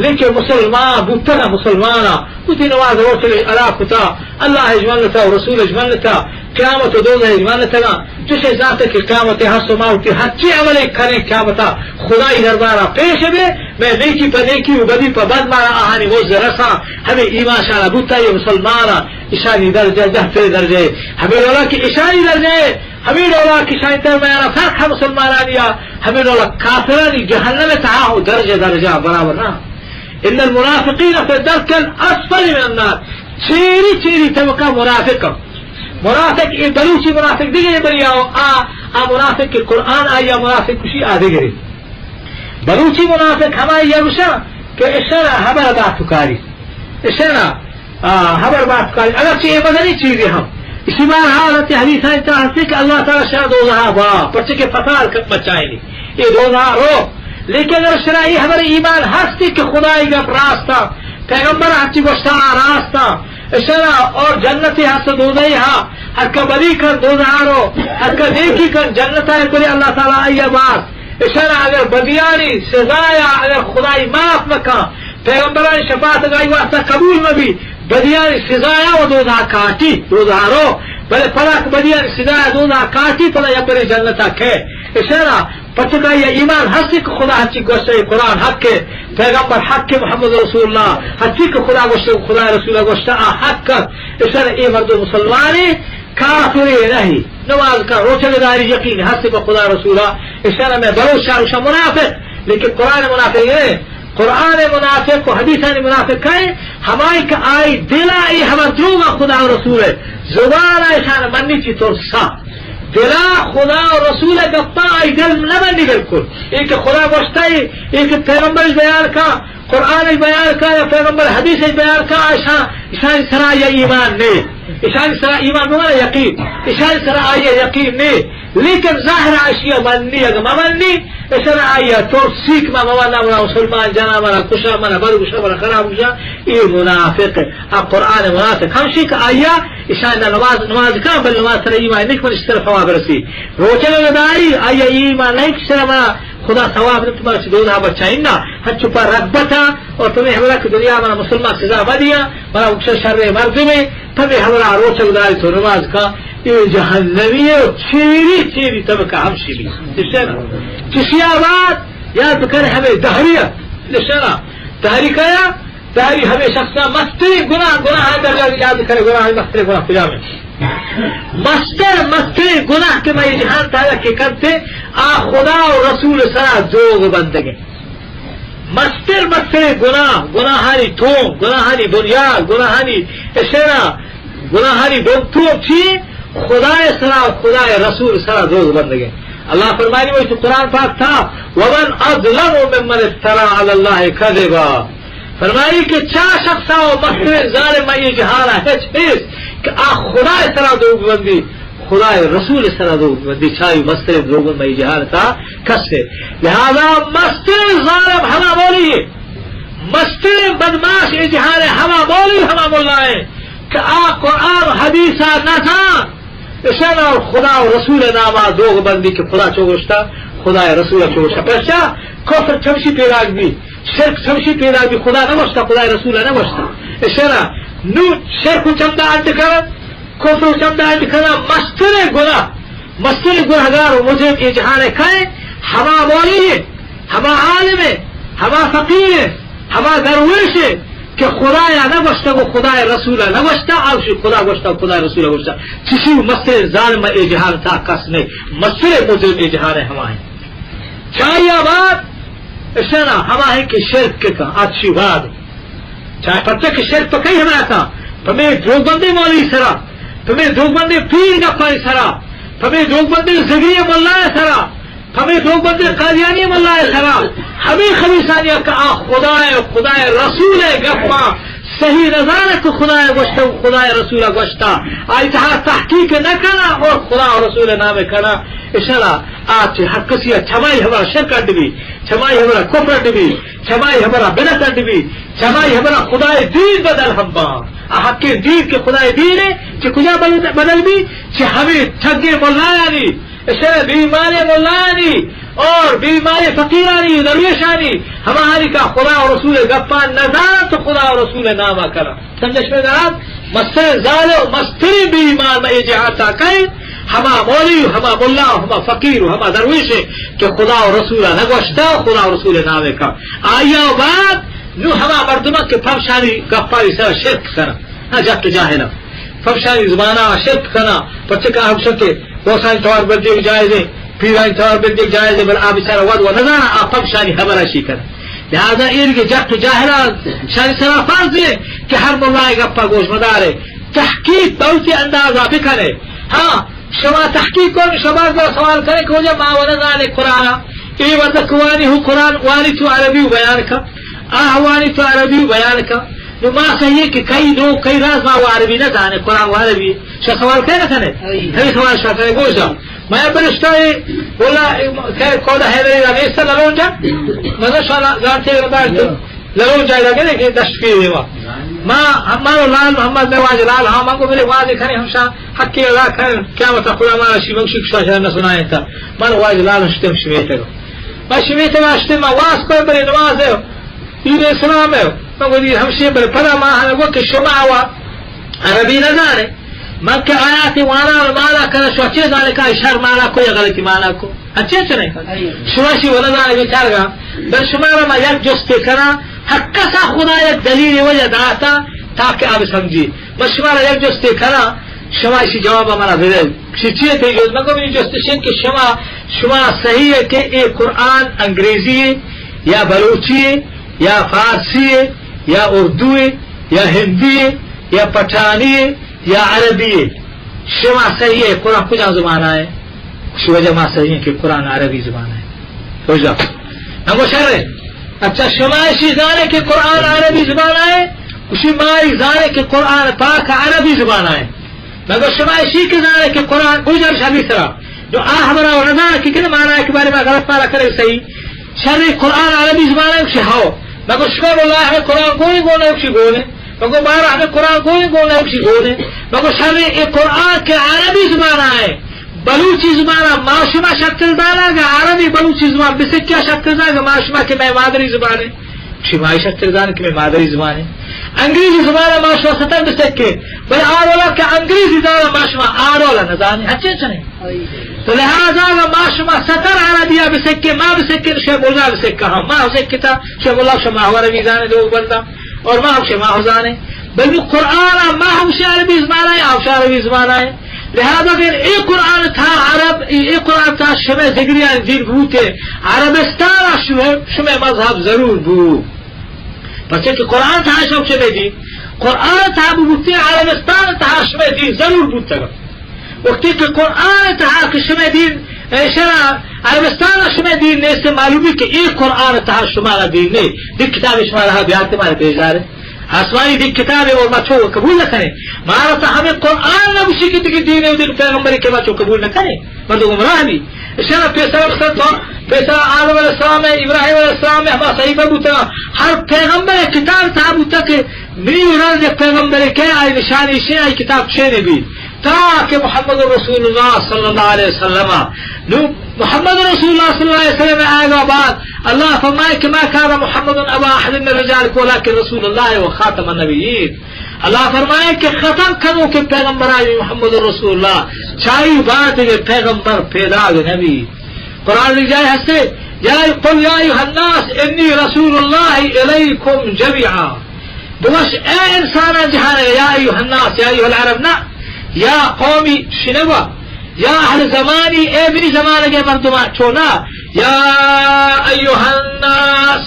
لیکن مسلمان بوتگا، مسلمان بوتی نماز روچے ادا کتا، اللہ اجمنتا و رسول اجمنتا، قیامت و دوزہ اجمنتا. چوشیں ذات کہ قیامت ہست و ما وتی ہرچی عمل کریں قیامتا خدائی دربارا پیش بے، میں نیکی پہ نیکی و بدی پہ بد مارا آہانی مز رسا. ہمیں ایمان شانا بوتا، یہ مسلمانا اشانی درجہ جہترے درجہ ہے. ہمیں ڈولا کہ اشانی درجہ ہے، ہمیں ڈولا کہ اشانی درمیانا فرق ہے مسلمانانی یا ہمیں ڈولا کافرانی جہنم تہا ہو درجہ درجہ برابر نہ. ان المنافقین فی الدرک الاسفل من النار. چیری چیری طبقہ منافق. منافق، اے بلوچی منافق دیگہ، اے بلے آ، آ، آ منافق کہ قرآن آئی آ منافق کشی آ دیگرے. بلوچی منافق ہمائی ءَ گوشاں کہ اشرا ہبر بات کاری، اشرا، آ، ہبر بات کاری، اگرچہ اے مزنیں چیزے ہم۔ اسی بار حالت حدیثانی تہا ہستے کہ اللہ تعالی شرا دوزہا با، پرچہ کہ فساد کت بچائینی، اے دوزہا رو۔ لیکن اگر شرا اے ہبر ایمان ہستے کہ خدائی گپ راستا، پیغمبر ہنچی گوشتا آ راستا، اشرا اور جنتے ہست دوزہے ہا، ہر کہ بدی کن دوزہا رو، ہر کہ نیکی کن جنتا، بلے اللہ تعالی آئی باز اشرا اگر بدیانی سزایا اگر خدائی معاف مکا، پیغمبرانی شفاعت اگر آئی واسطہ قبول مبی، بدیانی سزایا و دوزہ کاٹی، دوزہ رو، بلے پدا کہ بدیانی سزایا دوزہ کاٹی، پدا یک برے جنتا کئے۔ اشرا پچکا یا ایمان ہستی کہ خدا ہنچی گوشتہ، قرآن حق ہے، پیغمبر حق ہے، محمد رسول اللہ، ہنچی کہ خدا گوشتہ، خدا رسول گوشتہ، آ حق ہے۔ اشرا اے مردم مسلمانی، کافرے نہیں۔ نماز کا روچگ داری یقین ہستی پہ خدا رسولا، اشرا میں بلوچ شاہ شاہ منافق، لیکن قرآن منافق ہے۔ قرآن منافق و حدیثانی منافق ہے، ہمائی کہ آئی دلا اے ہبر دروگا خدا و رسول ہے، زبانا اشان منی چی ترسا۔ دلا خدا و رسول گپا آئی دل نہ منی بالکل۔ اے کہ خدا گوشتا ہے، اے کہ پیغمبر بیان کا، قرآن بیان کا یا پیغمبر حدیث بیان کا، اشان، اشان سرا یا ایمان نے۔ اشان سرا ایمان بمانا یقین۔ اشان سرا آئی یقین نے۔ لیکن ظاہر اشیا منی، اگر ممنی، اشرا آئی ترسی کہ ما ممنا، منا مسلمان جنا، منا کشا، منا بد گوشا، منا خراب گوشا، اے منافق۔ آ قرآن منافق ہمشی کہ آئی اشان نماز، نماز کا، بل نماز سرا ایمان نہیں، من اشتر ثواب رسی۔ روچگ داری، آئی ایمان نہیں کہ شرا منا خدا ثواب دے، تمہارا چہ دوزہ بچائینا، ہنچو پہ رغبتا اور تمہیں ہمرا کہ دنیا منا مسلمان سزا مدیا، منا اکثر شر مردمے، تمہیں ہمرا روچگ داری تو نماز کا، اے جہنمی ہے، چیری، چیری طبقہ ہمشی بھی۔ اشرا چشیا بعد یاد بکن ہمیں دہریہ، اشرا دہری کیا، داری ہمیں شخصا مستریں گناہ، گناہ ہے درجہ یاد کرے، گناہ ہے مستریں گناہ کجا میں؟ مستر، مستریں گناہ کہ میں جہان تایا کہ کرتے، آ خدا و رسول سرا دروگ بندگے۔ مستر، مستریں گناہ، گناہانی توم، گناہانی بنیاد، گناہانی اشرا، گناہانی بنتوم چی؟ خدای سرا و خدای رسول سرا دروگ بندگے۔ اللہ فرمانی وہی تو قرآن پاک تھا، ومن اظلم ممن افترى على الله كذبا۔ فرمائی کہ چا شخصا و مستریں ظالم اے جہانا ہچ نیست کہ آ خدای سرا دروگ بندی، خدای رسول سرا دروگ بندی، چائی مستریں دروگ بند اے جہان تا کس ہے۔ لہذا مستریں ظالم ہما مولوی ہے، مستریں بدماش اے جہان ہے ہما مولوی، ہما ملا ہے کہ آ قرآن و حدیثا نزان، اشان اور خدا و رسول ناما دروگ بندی کہ خدا چو گوشتا، خدا رسول چو گوشتا۔ پرچا؟ کفر چمشی پیداگ بی، شرک چمشی پیداگ بی، خدا نگوشتا، خدا رسول نگوشتا۔ اشرا نو شرک و چمدا اڈ کرن، کفر و چمدا اڈ کرن، مستریں گناہ، مستریں گناہگار و مجرم اے جہان کئے؟ ہما مولوی ہے، ہما عالم ہے، ہما فقیر ہے، ہما درویش ہے کہ خدایا نگوشتگ و خدای رسولا نگوشتہ، آوشی خدا گوشتہ و خدای رسولا گوشتہ۔ چشی مستریں ظالم اے جہان تا کس نہیں، مستریں مجرم اے جہان ہما ہے۔ چاہیا بعد اشانا ہما ہے کہ شرک کے کن، آ چشی بعد۔ چاہے پرچہ کہ شرک پہ کئی ہما کن، پہ میں دروگ بندے مولوی سرا، پہ میں دروگ بندے پیر گپانی سرا، پہ میں دروگ بندے زگری ملا سرا، ہمے دروگ بندیں قادیانی ملا سرا، ہمے خبیثانی کہ آ خدائے، خدائے رسول گپا صحیح نزانہ کہ خدائے گوشتہ و خدائے رسول گوشتہ، آئی تہا تحقیق نہ کنا اور خدا و رسول نام کنا، اشارا آ چہ ہر کسی چمائی ہبرا شرک اڈ بی، چمائی ہبرا کفر اڈ بی، چمائی ہبرا بدعت اڈ بی، چمائی ہبرا خدائے دین بدل ہم با۔ آ حقیں دین کہ خدائے دین ہے، چہ کجا بدل، بدل بی؟ چہ ہمے ٹگیں ملایانی، اشرا بے ایمانیں ملایانی اور بے ایمانیں فقیرانی، درویشانی، ہماہانی کہ خدا و رسول گپان نزانت و خدا و رسول ناما کنن۔ سمجھش میں درات؟ مستریں ظالم و مستریں بے ایمان ما اے جہاتا کئے؟ ہما مولوی و ہما ملا و ہما فقیر و ہما درویشے کہ خدا و رسول نگوشتا و خدا و رسول نامے کن۔ آیا و بعد نو ہما مردمان کہ پمشانی گپانی سر شرک کنن۔ ہاں، جت و جاہلاں۔ پمشانی زبانا شرک کنا، پرچہ کہ آ گوشن کہ غوثانی توار بندیگ جائز ہے، پیرانی توار بندیگ جائز ہے، بل آ بیچارہ وت و نزانا آ پمشانی ہبرا شی کنا۔ لہذا اے کہ جت و جاہلاں شانی سرا فرض ہے کہ ہر ملائے گپا گوش مدارے، تحقیق بہتی اندازا بکنے۔ ہاں، شما تحقیق کن، شما سوال کنے کہ واجہ ما و نزانے قرآنا، اے وھد کہ وانی ہو قرآن وانی تو عربی و بیان کا، آ وانی تو عربی و بیان کا۔ نو ما صحیح کہ کئی لوگ، کئی راز ما و عربی نہ زانے، قرآن و عربی۔ شا سوال کئے نہ کنے؟ ہمے سوال شا کنے گوشا۔ ما برشتہ اے، واللہ، کہ کودا حیدری را نیست للونجا۔ مزہ شا زانتے ربارت۔ للونجا لگے کہ دشت پیر دیما۔ ما ہمارو لال محمد میں واجہ لال ہاں، ما کو میرے واجہ کنے ہمشا حق ادا کن، قیامت خدا مارا شی مگشی کشا شا نہ سنائے تا۔ مارو واجہ لال ہشتے ہم شمیتے گا۔ ما شمیتے گا ہشتے ما واس کوئی بری نماز ہے۔ دین اسلام ہے۔ من گو دین ہمشی بر پدا ما ہمیں گو کہ شما و عربی نہ زانے۔ من کہ آیات وانا مانا کنا شو اچھے زانے کا اشار مانا کو یا غلطی مانا کو۔ اچھے چنے؟ شما شی ولا زانے بیچار گا۔ بل شما را ما یک جستے کنا، ہر کسا خدا یک دلیل وجہ داتا تاکہ آپ سمجھی۔ بس شما را یک جستے کنا، شما اشی جواب منا بدے۔ شی چیئے تئی جست؟ من گو منی جست اشی کہ شما، شما صحیح ہے کہ اے قرآن انگریزی ہے یا بلوچی ہے یا فارسی ہے یا اردو ہے یا ہندی ہے یا پٹھانی ہے یا عربی ہے؟ شما صحیح ہے، قرآن کجا زبان ہے؟ شی وجہ ما صحیح ہے کہ قرآن عربی زبان ہے۔ ہو جا۔ من گو شر ہے۔ اچھا، شما اشی زانے کہ قرآن عربی زبان ہے؟ اشی ما ای زانے کہ قرآن پاک عربی زبان ہے۔ مگر شما اشی کہ زانے کہ قرآن گوجر شبی سرا۔ جو آ ہمرا و نزانے کہ کن مانا ہے کہ بارے ما غلط مانا کرے صحیح۔ شر، قرآن عربی زبان ہے؟ اشی ہاو۔ مگر شما واللہ ہمیں قرآن گونے گونے اشی گونے۔ مگر بارہ ہمیں قرآن گونے گونے اشی گونے۔ مگر شر، اے قرآن کہ عربی زبان ہے۔ بلوچی زبان ما شما شتر دانا گا، عربی بلوچی زبان بسکیا شتر دانا گا، ما شما کہ میں مادری زبان ہے۔ شما شتر دانا کہ میں مادری زبان ہے۔ انگریزی زبان ما شما ستر بسکے، بل آرولا کہ انگریزی زبان ما شما آرولا نزانے، ہچے چنے؟ تو لہذا ما شما ستر عربیہ بسکے، ما بسکے، شما مولا بسکا ہم، ما بسکتا، شما مولا شما عربی زانے دو بندہ۔ اور ما ہمشے ما ہو زانے، بلکہ قرآن ما ہمشے عربی زبان ہے، ہمشے عربی زبان ہے۔ لہذا اگر اے قرآن تھا عرب، اے، اے قرآن تھا شمے ذگریان دین بوتے، عربستان شمے، شمے مذہب ضرور بو۔ پرچہ کہ قرآن تھا شمے دین، قرآن تھا بوتے عربستان تھا شمے دین ضرور بوتگا۔ وقتی کہ قرآن تہا کہ شمے دین، اے، شرع عربستان شمے دین نیست، معلومی کہ اے قرآن تہا شمارا دین نے۔ دگہ کتاب شمارا بیارتے مارے پیش دارے۔ آسمانی دگہ کتاب اور ما چو قبول نہ کریں۔ مارا تا ہمیں قرآن نہ گوشی کہ دگہ دین ہے، دگہ پیغمبر کہ ما چو قبول نہ کریں۔ مردم گمراہ بھی۔ شرع پیسرا مثلا تو، پیسرا آدم علیہ السلام ہے، ابراہیم علیہ السلام ہے، ہما صحیفہ بوتا۔ ہر پیغمبر کتاب تہا بوتا کہ منی مراد یک پیغمبر کہ آئی نشانی شے، آئی کتاب چینے بھی۔ تا کہ محمد رسول اللہ صلی اللہ علیہ وسلم، نو محمد رسول اللہ صلی اللہ علیہ وسلم آئے گا بعد، اللہ فرمائے کہ ما کان محمد ابا احد من رجالکم ولکن رسول اللہ و خاتم النبیین۔ اللہ فرمائے کہ ختم کنوکیں پیغمبر آئی محمد رسول اللہ، چائی بعد دیگہ پیغمبر پیدا نبی۔ قرآن جائے ہستے، یا قل یا ایھا الناس انی رسول اللہ الیکم جمیعا۔ بگوش، اے انساناں جہان، یا ایھا الناس، یا ایھا العرب نہ، یا قومی شنوا، یا اہل زمانی، اے منی زمانگے مردمان چونا، یا ایھا الناس،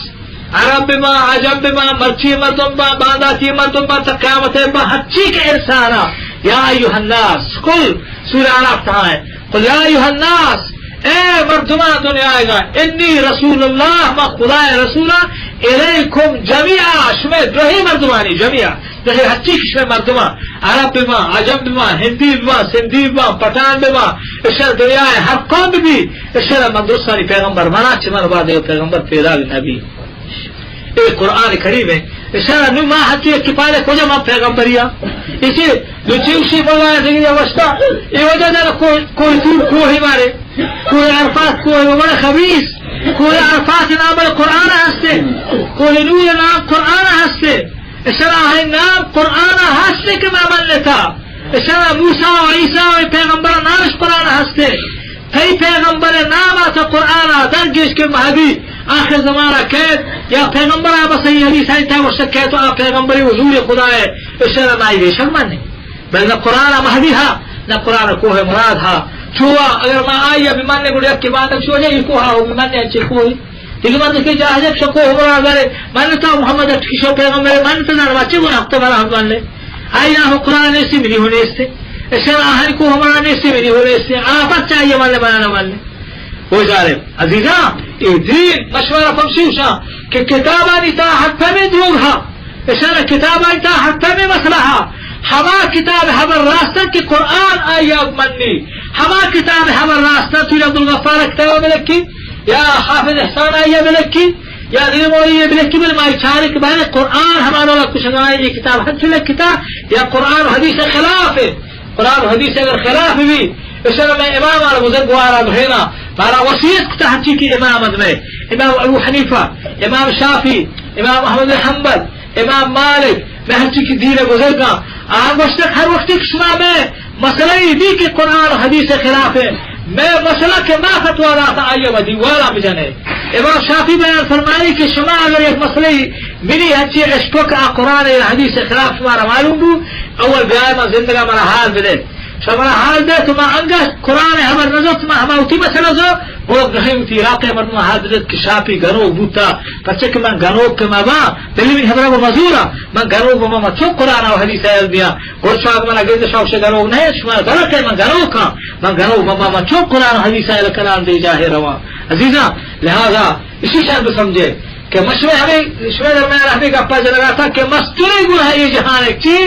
عرب بما، عجم بما، مرچی مردم با، بانداتی مردم با، تا قیامت با، ہرچی کہ انسانا، یا ایھا الناس، کل سورہ اعراف تہا ہے۔ قل یا ایھا الناس، اے مردمان دنیا گا، انی رسول اللہ، ما خدای رسولا، الیکم جمیعا، شمے درہیں مردمانی جمیعا، درہیں ہرچی کہ شمے مردمان، عرب بما، عجم بما، ہندی بما، سندھی بما، پٹھان بما، اشرا دنیا ہر قوم بی، اشرا من درستانی پیغمبر منا چہ من بعد پیغمبر پیدا نبی۔ اے قرآن کریم ہے۔ اشارہ نو ما حتی کہ پالے کجا ما پیغمبریا۔ اسے دو چیوشی مولا زگی وشتا۔ اے وجہ در کوہ، کوہ طور کوہ مارے۔ کوہ عرفات کوہ بڑا خبیث۔ کوہ عرفات نام قرآن ہستے۔ کوہ نور نام قرآن ہستے۔ اشارہ ہے نام قرآن ہستے کہ ما من لیتا۔ اشارہ موسیٰ و عیسیٰ و پیغمبر نامش قرآن ہستے۔ تئی پیغمبر نام آتا قرآن آ درگیش کہ مہدی آخر زمانہ کیت، یا پیغمبر آ بس صحیح حدیث آئی تا وشک کیت تو آ پیغمبری حضور خدا ہے، اشارہ نائی بے شک مانے۔ بل نہ قرآن آ مہدی ہا، نہ قرآن کوہ مراد ہا۔ چوا اگر ما آئی بمانے گڑا کہ بات چو جائے کوہ ہا بمانے اچھے کوہ۔ دیگہ مرد کہ جاہل شکو ہمرا گرے، من تا محمد اٹکی شو پیغمبر، من تا زان بچے گنا ہفتہ برا ہم من لے۔ آئی نہ قرآن نیستی، منی ہو نیستی۔ اشارہ آہن کو ہمرا نیستی، منی ہو نیستی۔ آ بچہ آئی من لے، من لے۔ گوشدارے عزیزاں، اے دین مشورہ پمشی گوشاں کہ کتابانی تہا ہر پمیں دروگ ہا، اشانا کتابانی تہا ہر پمیں مسئلہ ہا، ہما کتاب ہبر راستن کہ قرآن آئی ء منی، ہما کتاب ہبر راستن، تو عبدالغفار کتاب بلکی یا حافظ احسان آئی ء بلکی یا دگہ مولی بلکی، بل مائی چارے کہ بہرے قرآن ہما ڈولا کشگائے، یہ کتاب ہنچو لکھتا یا قرآن و حدیث خلاف ہے۔ قرآن و حدیث اگر خلاف بھی، اشرا میں امام آل بزرگوارا بہینا، مارا وصیت کتا ہنچی کہ امام ازمے، امام ابو حنیفہ، امام شافعی، امام احمد بن حنبل، امام مالک، میں ہنچی کہ دین بزرگاں، آ گوشتک ہر وقتی کہ شما میں مسئلہ ای بھی کہ قرآن و حدیث خلاف ہے، میں مسئلہ کہ ما فتوا داتا آئیے و دیوالا بجنے۔ امام شافعی بیان فرمانی کہ شما اگر یک مسئلہ ای منی ہنچی اشکو کہ آ قرآن یا حدیث خلاف شمارا معلوم بو، اول بیائے ما زندگا منا حال بدے۔ شما منا حال دے تو ما انگا قرآن ہبر نزو، ما ہما وتی مسئلہ زو، گڑا گہیں وتی علاقے مردم حال دے کہ شاپی گنوک بوتا، پچے کہ من گنوک کہ ما با، دلی من ہبرا با مزورا، من گنوک با ما چون قرآن و حدیث یاد بیاں، گڑا شاہ منا گند شاہ شے گنوک نہیں، شما غلط ہے، من گنوک ہاں، من گنوک با ما چون قرآن و حدیث یاد کلام دے جاہے رواں۔ عزیزاں، لہذا اسی شاید بسمجھے کہ مشورے ہمیں، شمے درمیان ہمیں گپا جنگا تھا کہ مسترے گناہ یہ جہان ہے کہ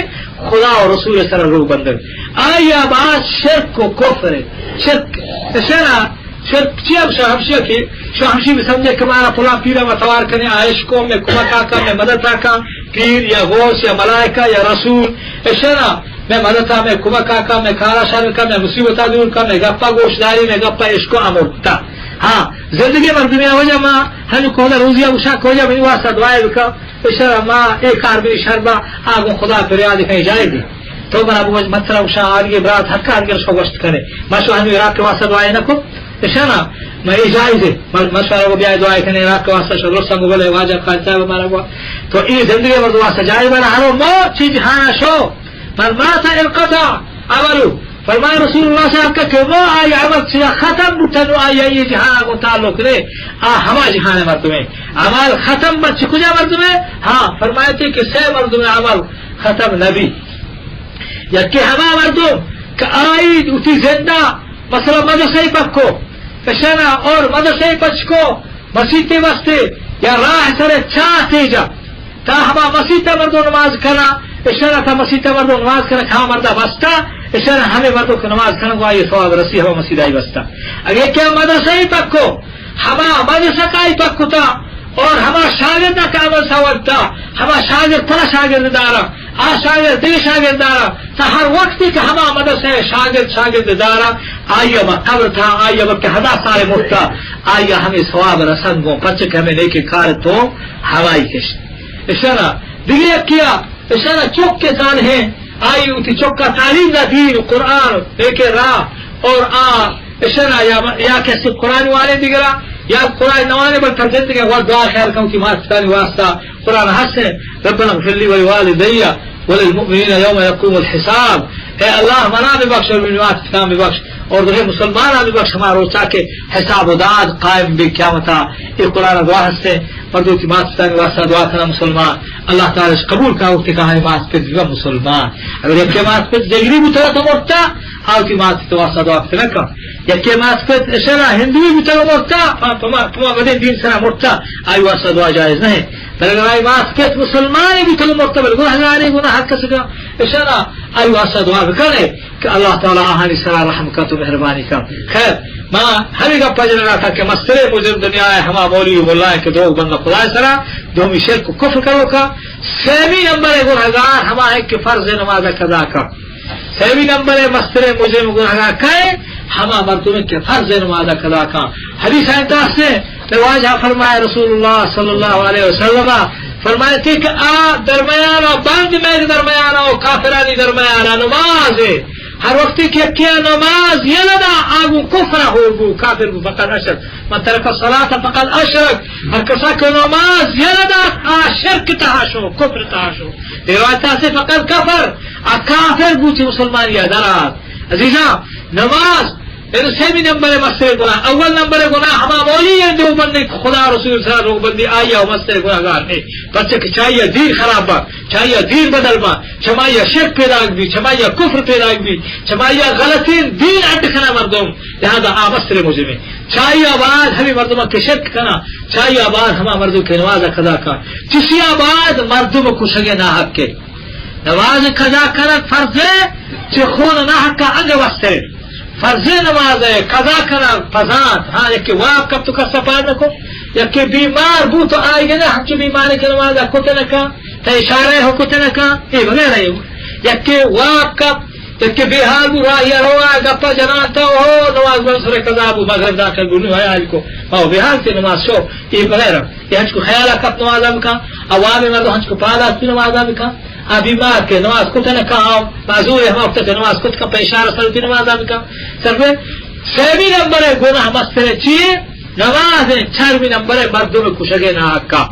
خدا و رسول سر رو بندگ۔ آئی آباد شرک و کفر ہے۔ شرک، اشنا، شرک چی ہم شاہ ہمشی کہ شاہ ہمشی بسمجھے کہ مارا پلا پیرا و توار کنے، آئش کو میں کمکا کا، میں مدد کا، پیر یا غوث یا ملائکہ یا رسول، اشنا، میں مدد کا، میں کمکا کا، میں کارا شر کا، میں مصیبتا دور کا، میں گپا گوش داری، میں گپا عشق و امرتا۔ ہاں، زندگی مردمی وجہ ما ہنو کودا روزی ء گوشاں کہ واجہ منی واسطہ دعائے بکن، اشرا ما اے کار بی شر با، آ گوں خدا فریاد کن جائے دی۔ تو منا بگوش مترا گوشاں آرگے برات ہر کار گر شو گوشت کنے۔ ما شو ہنو عراق کے واسطہ دعائے نہ کو۔ اشانا ما اے جائز ہے۔ ما، ما شو کو بیا دعائے کنے عراق کے واسطہ شو درست کو بلے واجہ خان صاحب مارا کو۔ تو اے زندگی مردم واسطہ جائز بنا ہرو مو چیز ہانا شو۔ من مات انقطع عمله۔ فرمائے رسول اللہ صلی اللہ علیہ وسلم کہ وہ آئی عمل چیا ختم بوتا نو آئی یہ جہان کو تعلق نے، آ ہما جہان مردمے۔ عمل ختم بچ کجا مردمے؟ ہاں، فرمائے تھے کہ سے مردم عمل ختم نبی۔ یکی ہما مردم کہ آئی اتی زندہ، مثلا مدرسہ پکو، اشنا اور مدرسہ پچکو، مسیتے واسطے یا راہ سر چاہ تیجا، تا ہما مسیت ء مردم نماز کنا، اشرا تا مسیت ء مردم نماز کنا، ہما مردا بستا، اشرا ہمیں مردم کہ نماز کنا، گو آئی ثواب رسی ہما مسیت آئی بستا۔ اگے کیا مدرسہ ہی پکو، ہما مدرسہ کا ہی پکو تا، اور ہما شاگرد کا عمل سوال تا، ہما شاگرد ترا شاگرد دارا، آ شاگرد دگہ شاگرد دارا، تا ہر وقتی کہ ہما مدرسہ شاگرد شاگرد دارا، آئی ء قبر تھا، آئی ء کہ ہدا سال مرتا، آئی ء ہمیں ثواب رسن گوں، پرچہ کہ ہمیں نیکیں کار تو ہوائی کشت۔ اشانا دگہ یکیا، اشانا چک کے سال ہیں، آئی وتی چکا تعلیم دا دین، قرآن، نیکیں راہ، اور آ اشانا یا، یا کسی قرآن والے دیگرا، یا قرآن نوانے بل تر زندگی وقت دعا خیال کن کہ مارتانی واسطہ قرآن ہست ہیں، ربنا اغفر لی ولوالدی وللمؤمنین یوم یقوم الحساب۔ اے اللہ، منا ببخش اور منی مات پتاں ببخش اور دوسرے مسلماناں ببخش، ہما روچا کہ حساب و داد قائم بی قیامتا۔ اے قرآن دعا ہستے، مردو کی مات پتاں واسطہ دعا کنا مسلمان، اللہ تعالی اش قبول کا، وقتی کہ ہماری مات پت بی مسلمان۔ اگر یکی مات پت جگری بوتا تو مرتا، آو کی مات پت واسطہ دعا کنا کن۔ یکے مات پت اشرا ہندوی بوتگ و مرتا، پما، پما، پما بدیں دین سرا مرتا، آئی واسطہ دعا جائز نہیں۔ بلے اگر آئی مات پت مسلمانی بوتگ و مرتا، بلے گناہگارے، گناہ ہر کس کا، اشرا آئی واسطہ دعا بکنے کہ اللہ تعالی آہانی سرا رحم کن تو مہربانی کن۔ خیر، ما ہمیں گپا جنگا تھا کہ مسترے مجرم دنیا ہے ہما مولوی و ملا ہے کہ دروگ بند خدا سرا، دومی شرک و کفر کرو کا، سیمی نمبر گناہگار ہما ہے کہ فرض نماز قضا کن۔ سیمی نمبر ء مستریں مجرم گناہگار کئے؟ ہما مردمے کہ فرض نماز قضا کن۔ حدیث انت است، واجہ فرمائے رسول اللہ صلی اللہ علیہ وسلم فرمائے تھے کہ آ درمیان بند میں درمیان و کافرانی درمیان نماز ہے۔ ہر وقتی کہ کیا نماز یلدا آگو کفر ہو گو کافر گو فقط اشرک۔ من ترک الصلاة فقد اشرک، ہر کسا کہ نماز یلہ دات، آ شرک تہا شو، کفر تہا شو۔ روایت سے فقد کفر، آ کافر بوتی، مسلمان یا درات۔ عزیزاں، نماز اے سیمی نمبر مستر گناہ، اول نمبر گناہ ہما مولوی ایں دیوبندی، خدا رسول سرا روغبندی، آئی ءَ مستر گناہگار ایں۔ پرچہ کہ چہ آئی ءَ دین خراب با، چہ آئی ءَ دین بدل با، چہ ما آئی ءَ شرک پیداگ بی، چہ ما آئی ءَ کفر پیداگ بی، چہ ما آئی ءَ غلطیں دین اڈ کنا مردم، لہذا آ مستر مجرم ایں۔ چہ آئی ءَ بعد ہمے مردم کہ شرک کنا، چہ آئی ءَ بعد ہما مردم کہ نماز قضا کا، چشی ءَ بعد مردم کشگ ناحق ایں۔ نماز قضا کنگ فرض ایں، چہ خون ناحق ءَ انگہ مستر ایں۔ فرض نماز ءِ قضا کنگ پزانت، ہاں، یکے واب کپت و کس ءَ پاد نہ کو، یکے بیمار بوت و آئی ءَ ہمچو بیمارے کہ نماز ءَ کت نہ کن، تا اشارہ ءَ کت نہ کن، اے وغیرہ ایں۔ یکے واب کپت، یکے بے حال بو، راہی ءَ روا، گپا جنان تا، او نماز من سر قضا بو، مغرب داخل بو، نو حیال کو، او بے حال تے نماز شو، اے وغیرہ۔ اے ہنچکو خیال ءَ کپت نماز ءَ بکن، عوام مردم ہنچکو پاد آت نماز ءَ بکن۔ آ بیمار کہ نماز کت نہ کن، آ معذور ایں، ہما وقت کہ نماز کت کن، پہ اشارہ سر وتی نماز ءَ بکن۔ سروے سیمی نمبر گناہ مستر چی ایں؟ نماز ایں۔ چارمی نمبر مردم کشگ ناحق ءَ۔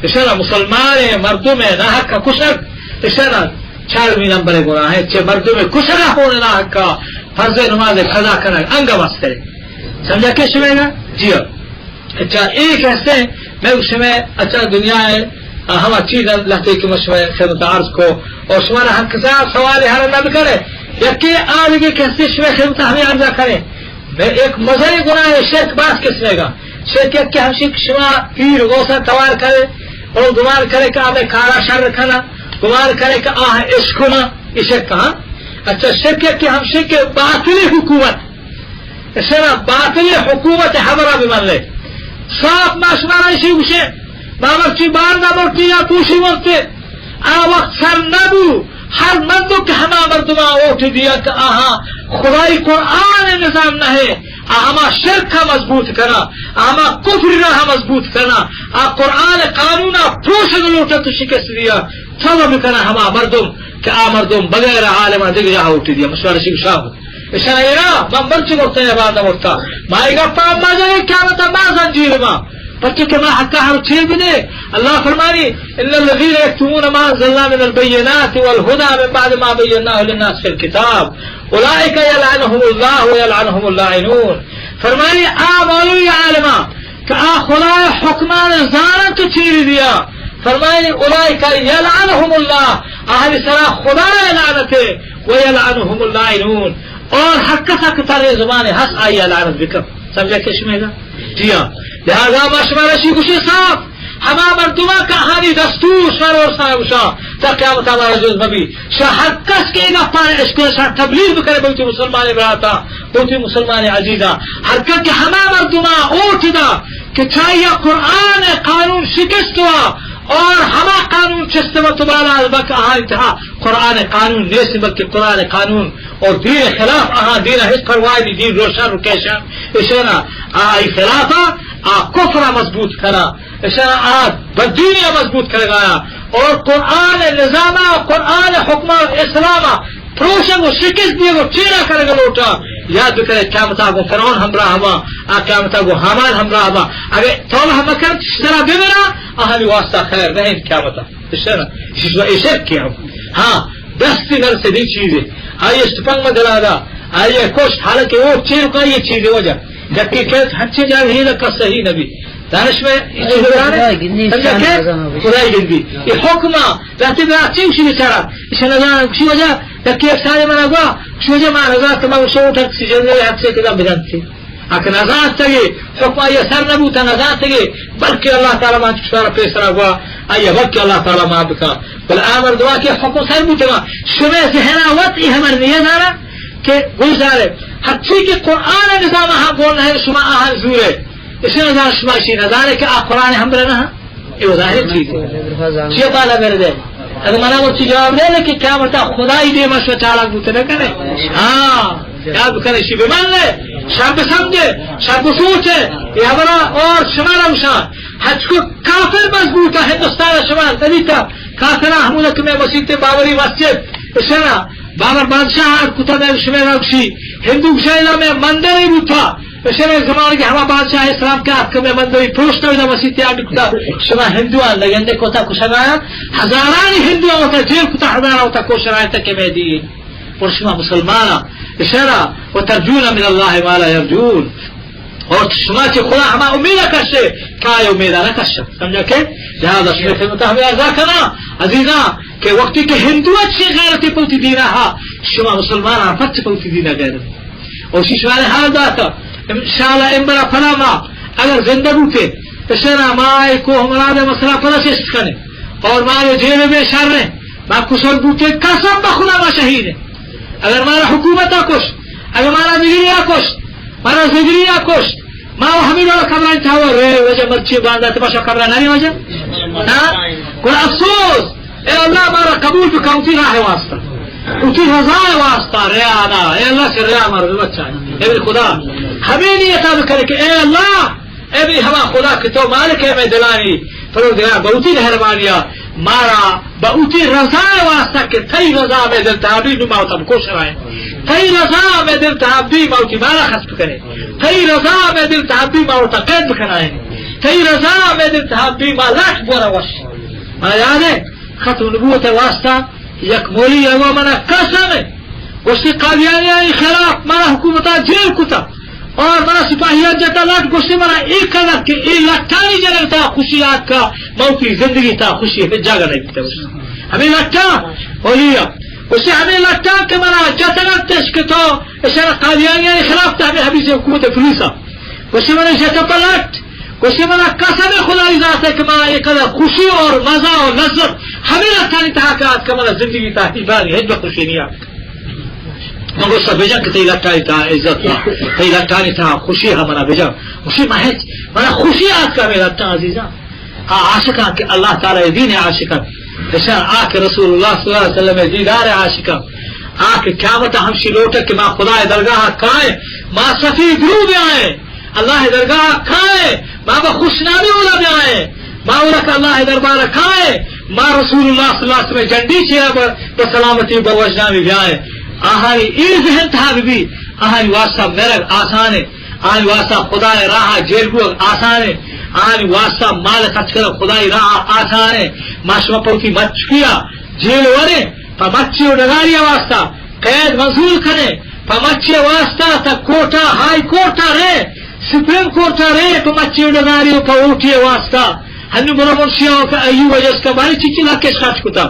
اشارہ مسلمان مردم ناحق کشگ، اشارہ چارمی نمبر گناہ ایں۔ چہ مردم کشگ خون ناحق ءَ، فرض نماز قضا کنگ انگہ مستر ایں۔ سمجھا کہ شمے گا؟ جی ہاں۔ اچھا، ایک ہستے میں شمے، اچھا، دنیا ایں، آ، ہما چیز لہتے کہ میں شمے خدمت عرض کو، اور شمارا ہر کسا سوال ہر نہ بکنے، یکے آدگے کہ ہستے شمے خدمت ہمیں عرض کرے۔ میں ایک مزے گناہ ایں، شرک باز قسمے گا۔ شرک یک کہ ہمشی کہ شما پیر غوث ءَ توار کرے، اور گمان کرے کہ آ مئے کارا شر کنا، گمان کرے کہ آ اشکنا، یہ شرک، ہاں۔ اچھا، شرک یک کہ ہمشی کہ باطل حکومت، اشرا باطل حکومت ہبرا بمن لے۔ صاف ما شمارا اشی گوشے، ما مرچی بار نہ مرتی یا پوشی مرتے۔ آ وقت سر نہ بو، ہر مردم کہ ہما مردما اوٹ دیا کہ آہاں خدائی قرآن نظام نہ ایں، آ ہما شرک ءَ مضبوط کنا، آ ہما کفر ءَ مضبوط کنا، آ قرآن قانون ءَ پروشگ لوٹا تو شکست دیا، توبہ بکنا ہما مردم کہ آ مردم بغیر عالم ءَ دگہ جاہ اوٹ دیا، مشورہ شی گشا۔ اشارہ ایرا، من مرچی مرتا یا بعد مرتا۔ ما اے گپا ما جانے قیامت ما زنجیر ما۔ پرچہ کہ ما حقا ہر چیز نے۔ اللہ فرمانی، ان الذين يكتمون ما انزلنا من البينات والهدى من بعد ما بيناه للناس في الكتاب اولئك يلعنهم الله ويلعنهم اللاعنون۔ فرمانی، آ مولوی عالما کہ آ خدا حکمان زانن تو چیری دیا۔ فرمانی، اولئک یلعنهم اللہ، آہانی سرا خدا لعنت ایں، و یلعنهم اللاعنون، اور ہر کسا کہ ترے زبان ہست آئی لعنت بکن۔ سمجھا کہ شمے گا؟ جی ہاں۔ لہذا ما شمارا شی گوشے صاف، ہما مردما کہ آہانی دستور شمارا اور سارا گوشا، تا قیامت ہمارا جز مبی۔ شا ہر کس کہ اینا پارے اشکو شا تبلیغ بکنے بلکہ مسلمان براتا، بلکہ مسلمان عزیزا، ہر کس کہ ہما مردما اوٹ دا، کہ چاہیا قرآن قانون شکست ہوا اور ہما قانون چست و تبالا بک آہانی تہا قرآن قانون نیست، بلکہ قرآن قانون اور دین خلاف، آہاں دین ہچ پرواہ نی، دین روشن و کیشن اشانا آئی خلافا، آ کفر مضبوط کرا، اشانا آ بدینی مضبوت کرگایا اور قرآن نظاما، قرآن حکما، اسلاما پروشگ و شکست دیگ و چیرا کنگ لوٹا، یاد بکنے قیامتا گو فرعون ہمراہ ہما، آ قیامتا گو ہامان ہمراہ ہما۔ اگہ توبہ مکن، شرا بمرا، آہانی واسطہ خیر نہیں قیامتا۔ اشرا، اشرا، اشرا کیا؟ ہاں، دستی نرسے دی چیزے۔ آئی اشتپنگ مدرادا، آئی کشت، حالانکہ وہ چیر کا یہ چیزے وجہ۔ جبکہ کہ ہنچے جاگہ ہی نہ کس صحیح نبی۔ دانش میں خدای گندی، سمجھا کہ؟ خدای گندی۔ یہ حکمہ، رہتے بے آچے اسی بیچارہ۔ اسے نظر اسی وجہ، تکی ایک سارے منا گوا، اسی وجہ ما نظر تمام شو اٹھا، اکسیجن دے، حق سے کدام بدن تھی۔ اکہ نزانتگے، حکم آئی سر نبوتا نزانتگے، بلکہ اللہ تعالی ما چکشارا پیسرا گوا، آئی بلکہ اللہ تعالی ما بکا۔ بل آ مردما کہ حکم سر بوتگا، شمے ذہنا وت ای ہمر نیہ دارا کہ گوشدارے، ہرچی کہ قرآن نظام ہم گون ہے، شما آہر زورے۔ اسے نظام شما شی نظارے کہ آ قرآن ہم برنا ہاں۔ اے ظاہر چیز ہے۔ چیئے بالا بردے؟ اگر منا مرچی جواب دے کہ قیامتا خدای دیما شو چالاک بوتے نہ کنے۔ ہاں، یاد کنے شی بمن لے، شب سمجھے، شب سوچے، یہ ہمارا اور شمارا مشان۔ ہچکو کافر مضبوط ہے ہندوستان شمار، تبھی تا کافر ہمودا کہ میں مسیت باوری مسجد، اشارہ، بابر بادشاہ آرت کتا میں شمے راکشی، ہندو گشائی دا میں مندر ہی بوتا۔ اشرے زمانگے ہما بادشاہ اسلام کہ آتکہ مئے مندری پروشتہ ادا مسیتے آ بکتا، شما ہندوان لگندے کتا کشگایا، ہزارانی ہندوان وتا جیل کتا، ہزاران وتا کشگایا تک مئے دی۔ پر شما مسلمانا، اشارہ، وترجون من الله ما لا يرجون۔ اور شما چہ خدا ہما امید کشے کہ آئی امید نہ کشا۔ سمجھا کہ؟ لہذا شما خدمت ہمیں عرض کنا، عزیزاں، کہ وقتی کہ ہندو اچھی غیرت پوتی دینا ہا، شما مسلمان ہا پچ پوتی دینا غیرت۔ اور شی شمارے حال داتا، انشاءاللہ امبرا پدا ما اگر زندہ بوتے، اشارہ ما ایک کو ہمارا مسئلہ پدا چست کنے۔ اور ما یہ جیل میں شر رہے، ما کشر بوتے، قسم بخدا ما شہید ہیں۔ اگر مارا حکومت آ کشت، اگر مارا ملیا کشت، مارا زگری آ کشت، ما و ہمیں ڈول قبران تھا و رے وجہ مرچی باندات باشا قبران نہ وجہ۔ ہاں؟ گڑا افسوس، اے اللہ مارا قبول بکن اسی راہ واسطہ، اسی رضا واسطہ، ریا نہ، اے اللہ سے ریا مارا بچا۔ اے خدا، ہمیں نیتا بکنے کہ اے اللہ، اے بھی ہما خدا کہ تو مالک ہے میں دلانی، پروردگار بہتی مہربانیا، مارا بہتی رضا واسطہ کہ تئی رضا میں دل تابی نو ما وتا بکوش رائے۔ تئی رضا میں دل تابی ما وتی مالا خط بکنے۔ تئی رضا میں دل تابی ما وتا قید بکنائے۔ تئی رضا میں دل تابی ما لاٹ بورا وش۔ ما یاد ہے، ختم نبوت واسطہ یک مولی اگو منا قسم ہے۔ گوشتی قادیانیانی خلاف منا حکومتا جیل کتا اور منا سپاہیان جتا لٹ۔ گوشتی منا ایک قدر کہ اے لٹانی جنگ تا خوشی آتکا، موتی زندگی تا خوشی ہمیں جاگہ نہیں بیتا۔ ہمیں لٹا، اولی، گوشتی ہمیں لٹا کہ منا جتا لٹش کہ تو اشارہ قادیانیانی خلاف تا ہمیں حبیث حکومت پولیسا۔ گوشتی منا جتا پلٹ، گوشتی منا قسم خدائی ذات ہے کہ منا ایک قدر خوشی اور مزہ اور لذت ہمیں لٹانی تہا کہ آتکا، منا زندگی تا ہی باری ہچ بہ خوشی نہیں آتکا۔ من گوشت بجن کہ تئی لٹانی تہا عزت با، تئی لٹانی تہا خوشی ہم منا بجن۔ خوشی ما ہچ، منا خوشی آتکا ہمیں لٹا عزیزاں۔ آ عاشقاں کہ اللہ تعالی دین عاشقاں، اشان آ کہ رسول اللہ صلی اللہ علیہ وسلم دیدار عاشقاں، آ کہ قیامت ہمشی لوٹا کہ ما خدا درگاہ کائیں، ما صفی درو بیائیں۔ اللہ درگاہ کائے، ما بہ خوشنامی اودا بیائے، ما اودا کہ اللہ دربار کائے، ما رسول اللہ صلی اللہ علیہ وسلم جنڈی چیرا بہ، بہ سلامتی بہ وشنامی بیائے۔ آہانی اے ذہن تہا بہ بی، آہانی واسطہ مرگ آسانے، آہانی واسطہ خدا راہ جیل بوگ آسانے، آہانی واسطہ مال خرچ کرگ خدائی راہ آسانے۔ ما شما پوتی مچکیا جیل ورے، پہ مچی و ڈگاری واسطہ قید منظور کنے، پہ مچی واسطہ تا کوٹا، ہائی کورٹا رے، سپریم کورٹا رے، پہ مچی ڈگاری و پہ اوٹی واسطہ۔ ہنو برو منشیا و پہ ایوب جست کا بارے چیچی لکش خرچ کتا۔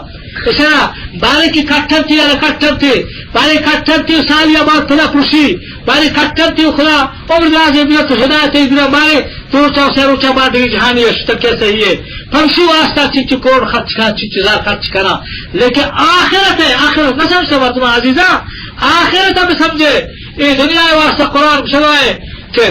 اشارا بارے کی کٹھر تی، الا کٹھر تی، بارے کٹھر تی سالی آباد پدا پرشی، بارے کٹھر تی خدا عمر دراز بیت ہدایت بیت بارے دو روچا و سہ روچا بعد دیگہ جہانی اشتر کیا صحیح ہے۔ پمشی واسطہ چچ کروڑ خرچ کنا، چچ ہزار خرچ کنا۔ لیکن آخرت ہے، آخرت نہ سمجھتا مردم عزیزاں، آخرت ہم سمجھے۔ اے دنیا واسطہ قرآن شروع ہے کہ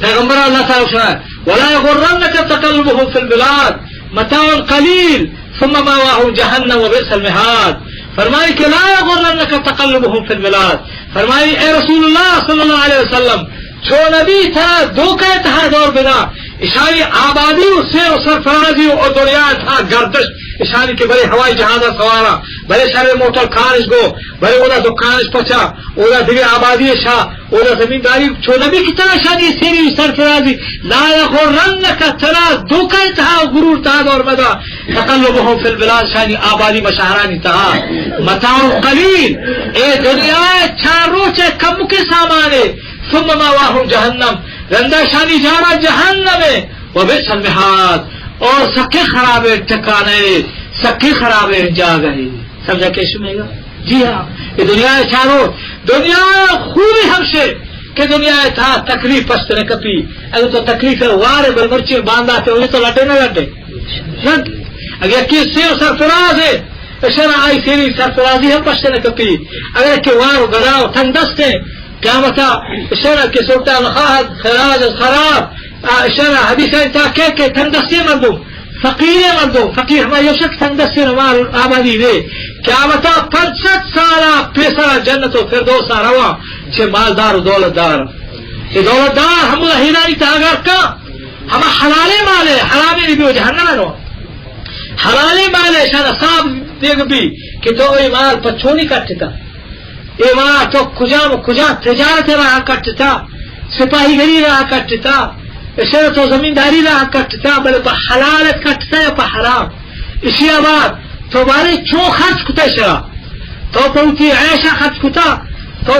پیغمبر اللہ تعالی شروع ہے، ولا يغرنك تقلبهم في البلاد متاع قليل ثم مأواهم جهنم وبئس المهاد۔ فرمائی کہ لا يغرنك تقلبهم في البلاد، فرمائی، اے رسول اللہ صلی اللہ علیہ وسلم، چو نبی ترا دھوکہ تہا دور بدا، اشانی آبادی و سیر و سرفرازی و دنیا تہا گردش، اشانی کہ برے ہوائی جہاز سوارا، برے شر موٹر کارش گو، برے اودا دکانش پچا، اودا دیگہ آبادی شا، اودا زمینداری، چو نبی کہ ترا اشانی سیری سرفرازی، لا يغرنك، ترا دھوکہ تہا غرور تہا دور بدا، تقلبهم في البلاد، اشانی آبادی بہ شہرانی تہا، متاع قليل، اے دنیا چار روچ کمکے سامانے، ثم مأواهم جهنم، رندا شانی جانا جہنم ہے، وبئس المهاد، اور سکے خرابے ٹھکانے، سکے خرابے جاگہ ہے۔ سمجھا کہ شمیگا؟ جی ہاں، یہ دنیا ہے چارو، دنیا خوبی ہمشے کہ دنیا تہا تکلیف پشت نہ کپی۔ اگر تو تکلیف ہے وارے بل مرچی باندات ہے، تو لڈے نہ لڈے؟ لڈ۔ اگر یکی سیر سرفراز ہے، اشرا آئی سیری سرفرازی ہم پشت نہ کپی۔ اگر کہ وار و گدا و تنگ دست ہے، قیامتا اشرا کہ سلطان خواہد خراج خراب، آ، اشرا حدیث انتا کہ، کہ تنگ دستی مردم، فقیر مردم، فقیر ہما یوشک تنگ دستی نمار آبادی دے۔ قیامتا پنچ سد سالا پیسرا جنت و فردوسا روا، چہ مالدار و دولتدار۔ یہ دولتدار ہم ہیرانی تاگار کا، ہما حلالے مالے، حرامے نبی و جہنم نو۔ حلالے مالے شان صاحب دیگ بی کہ تو اے مال پچونی کٹتا۔ اے مال تو کجام، کجام تجارت راہ کٹتا، سپاہی گری راہ کٹتا، اشرا تو زمینداری راہ کٹتا، بلے پہ حلالت کٹتا یا پہ حرام؟ اشی آباد تو بارے چون خرچ کتا اشرا؟ تو پہ وتی عیشا خرچ کتا، تو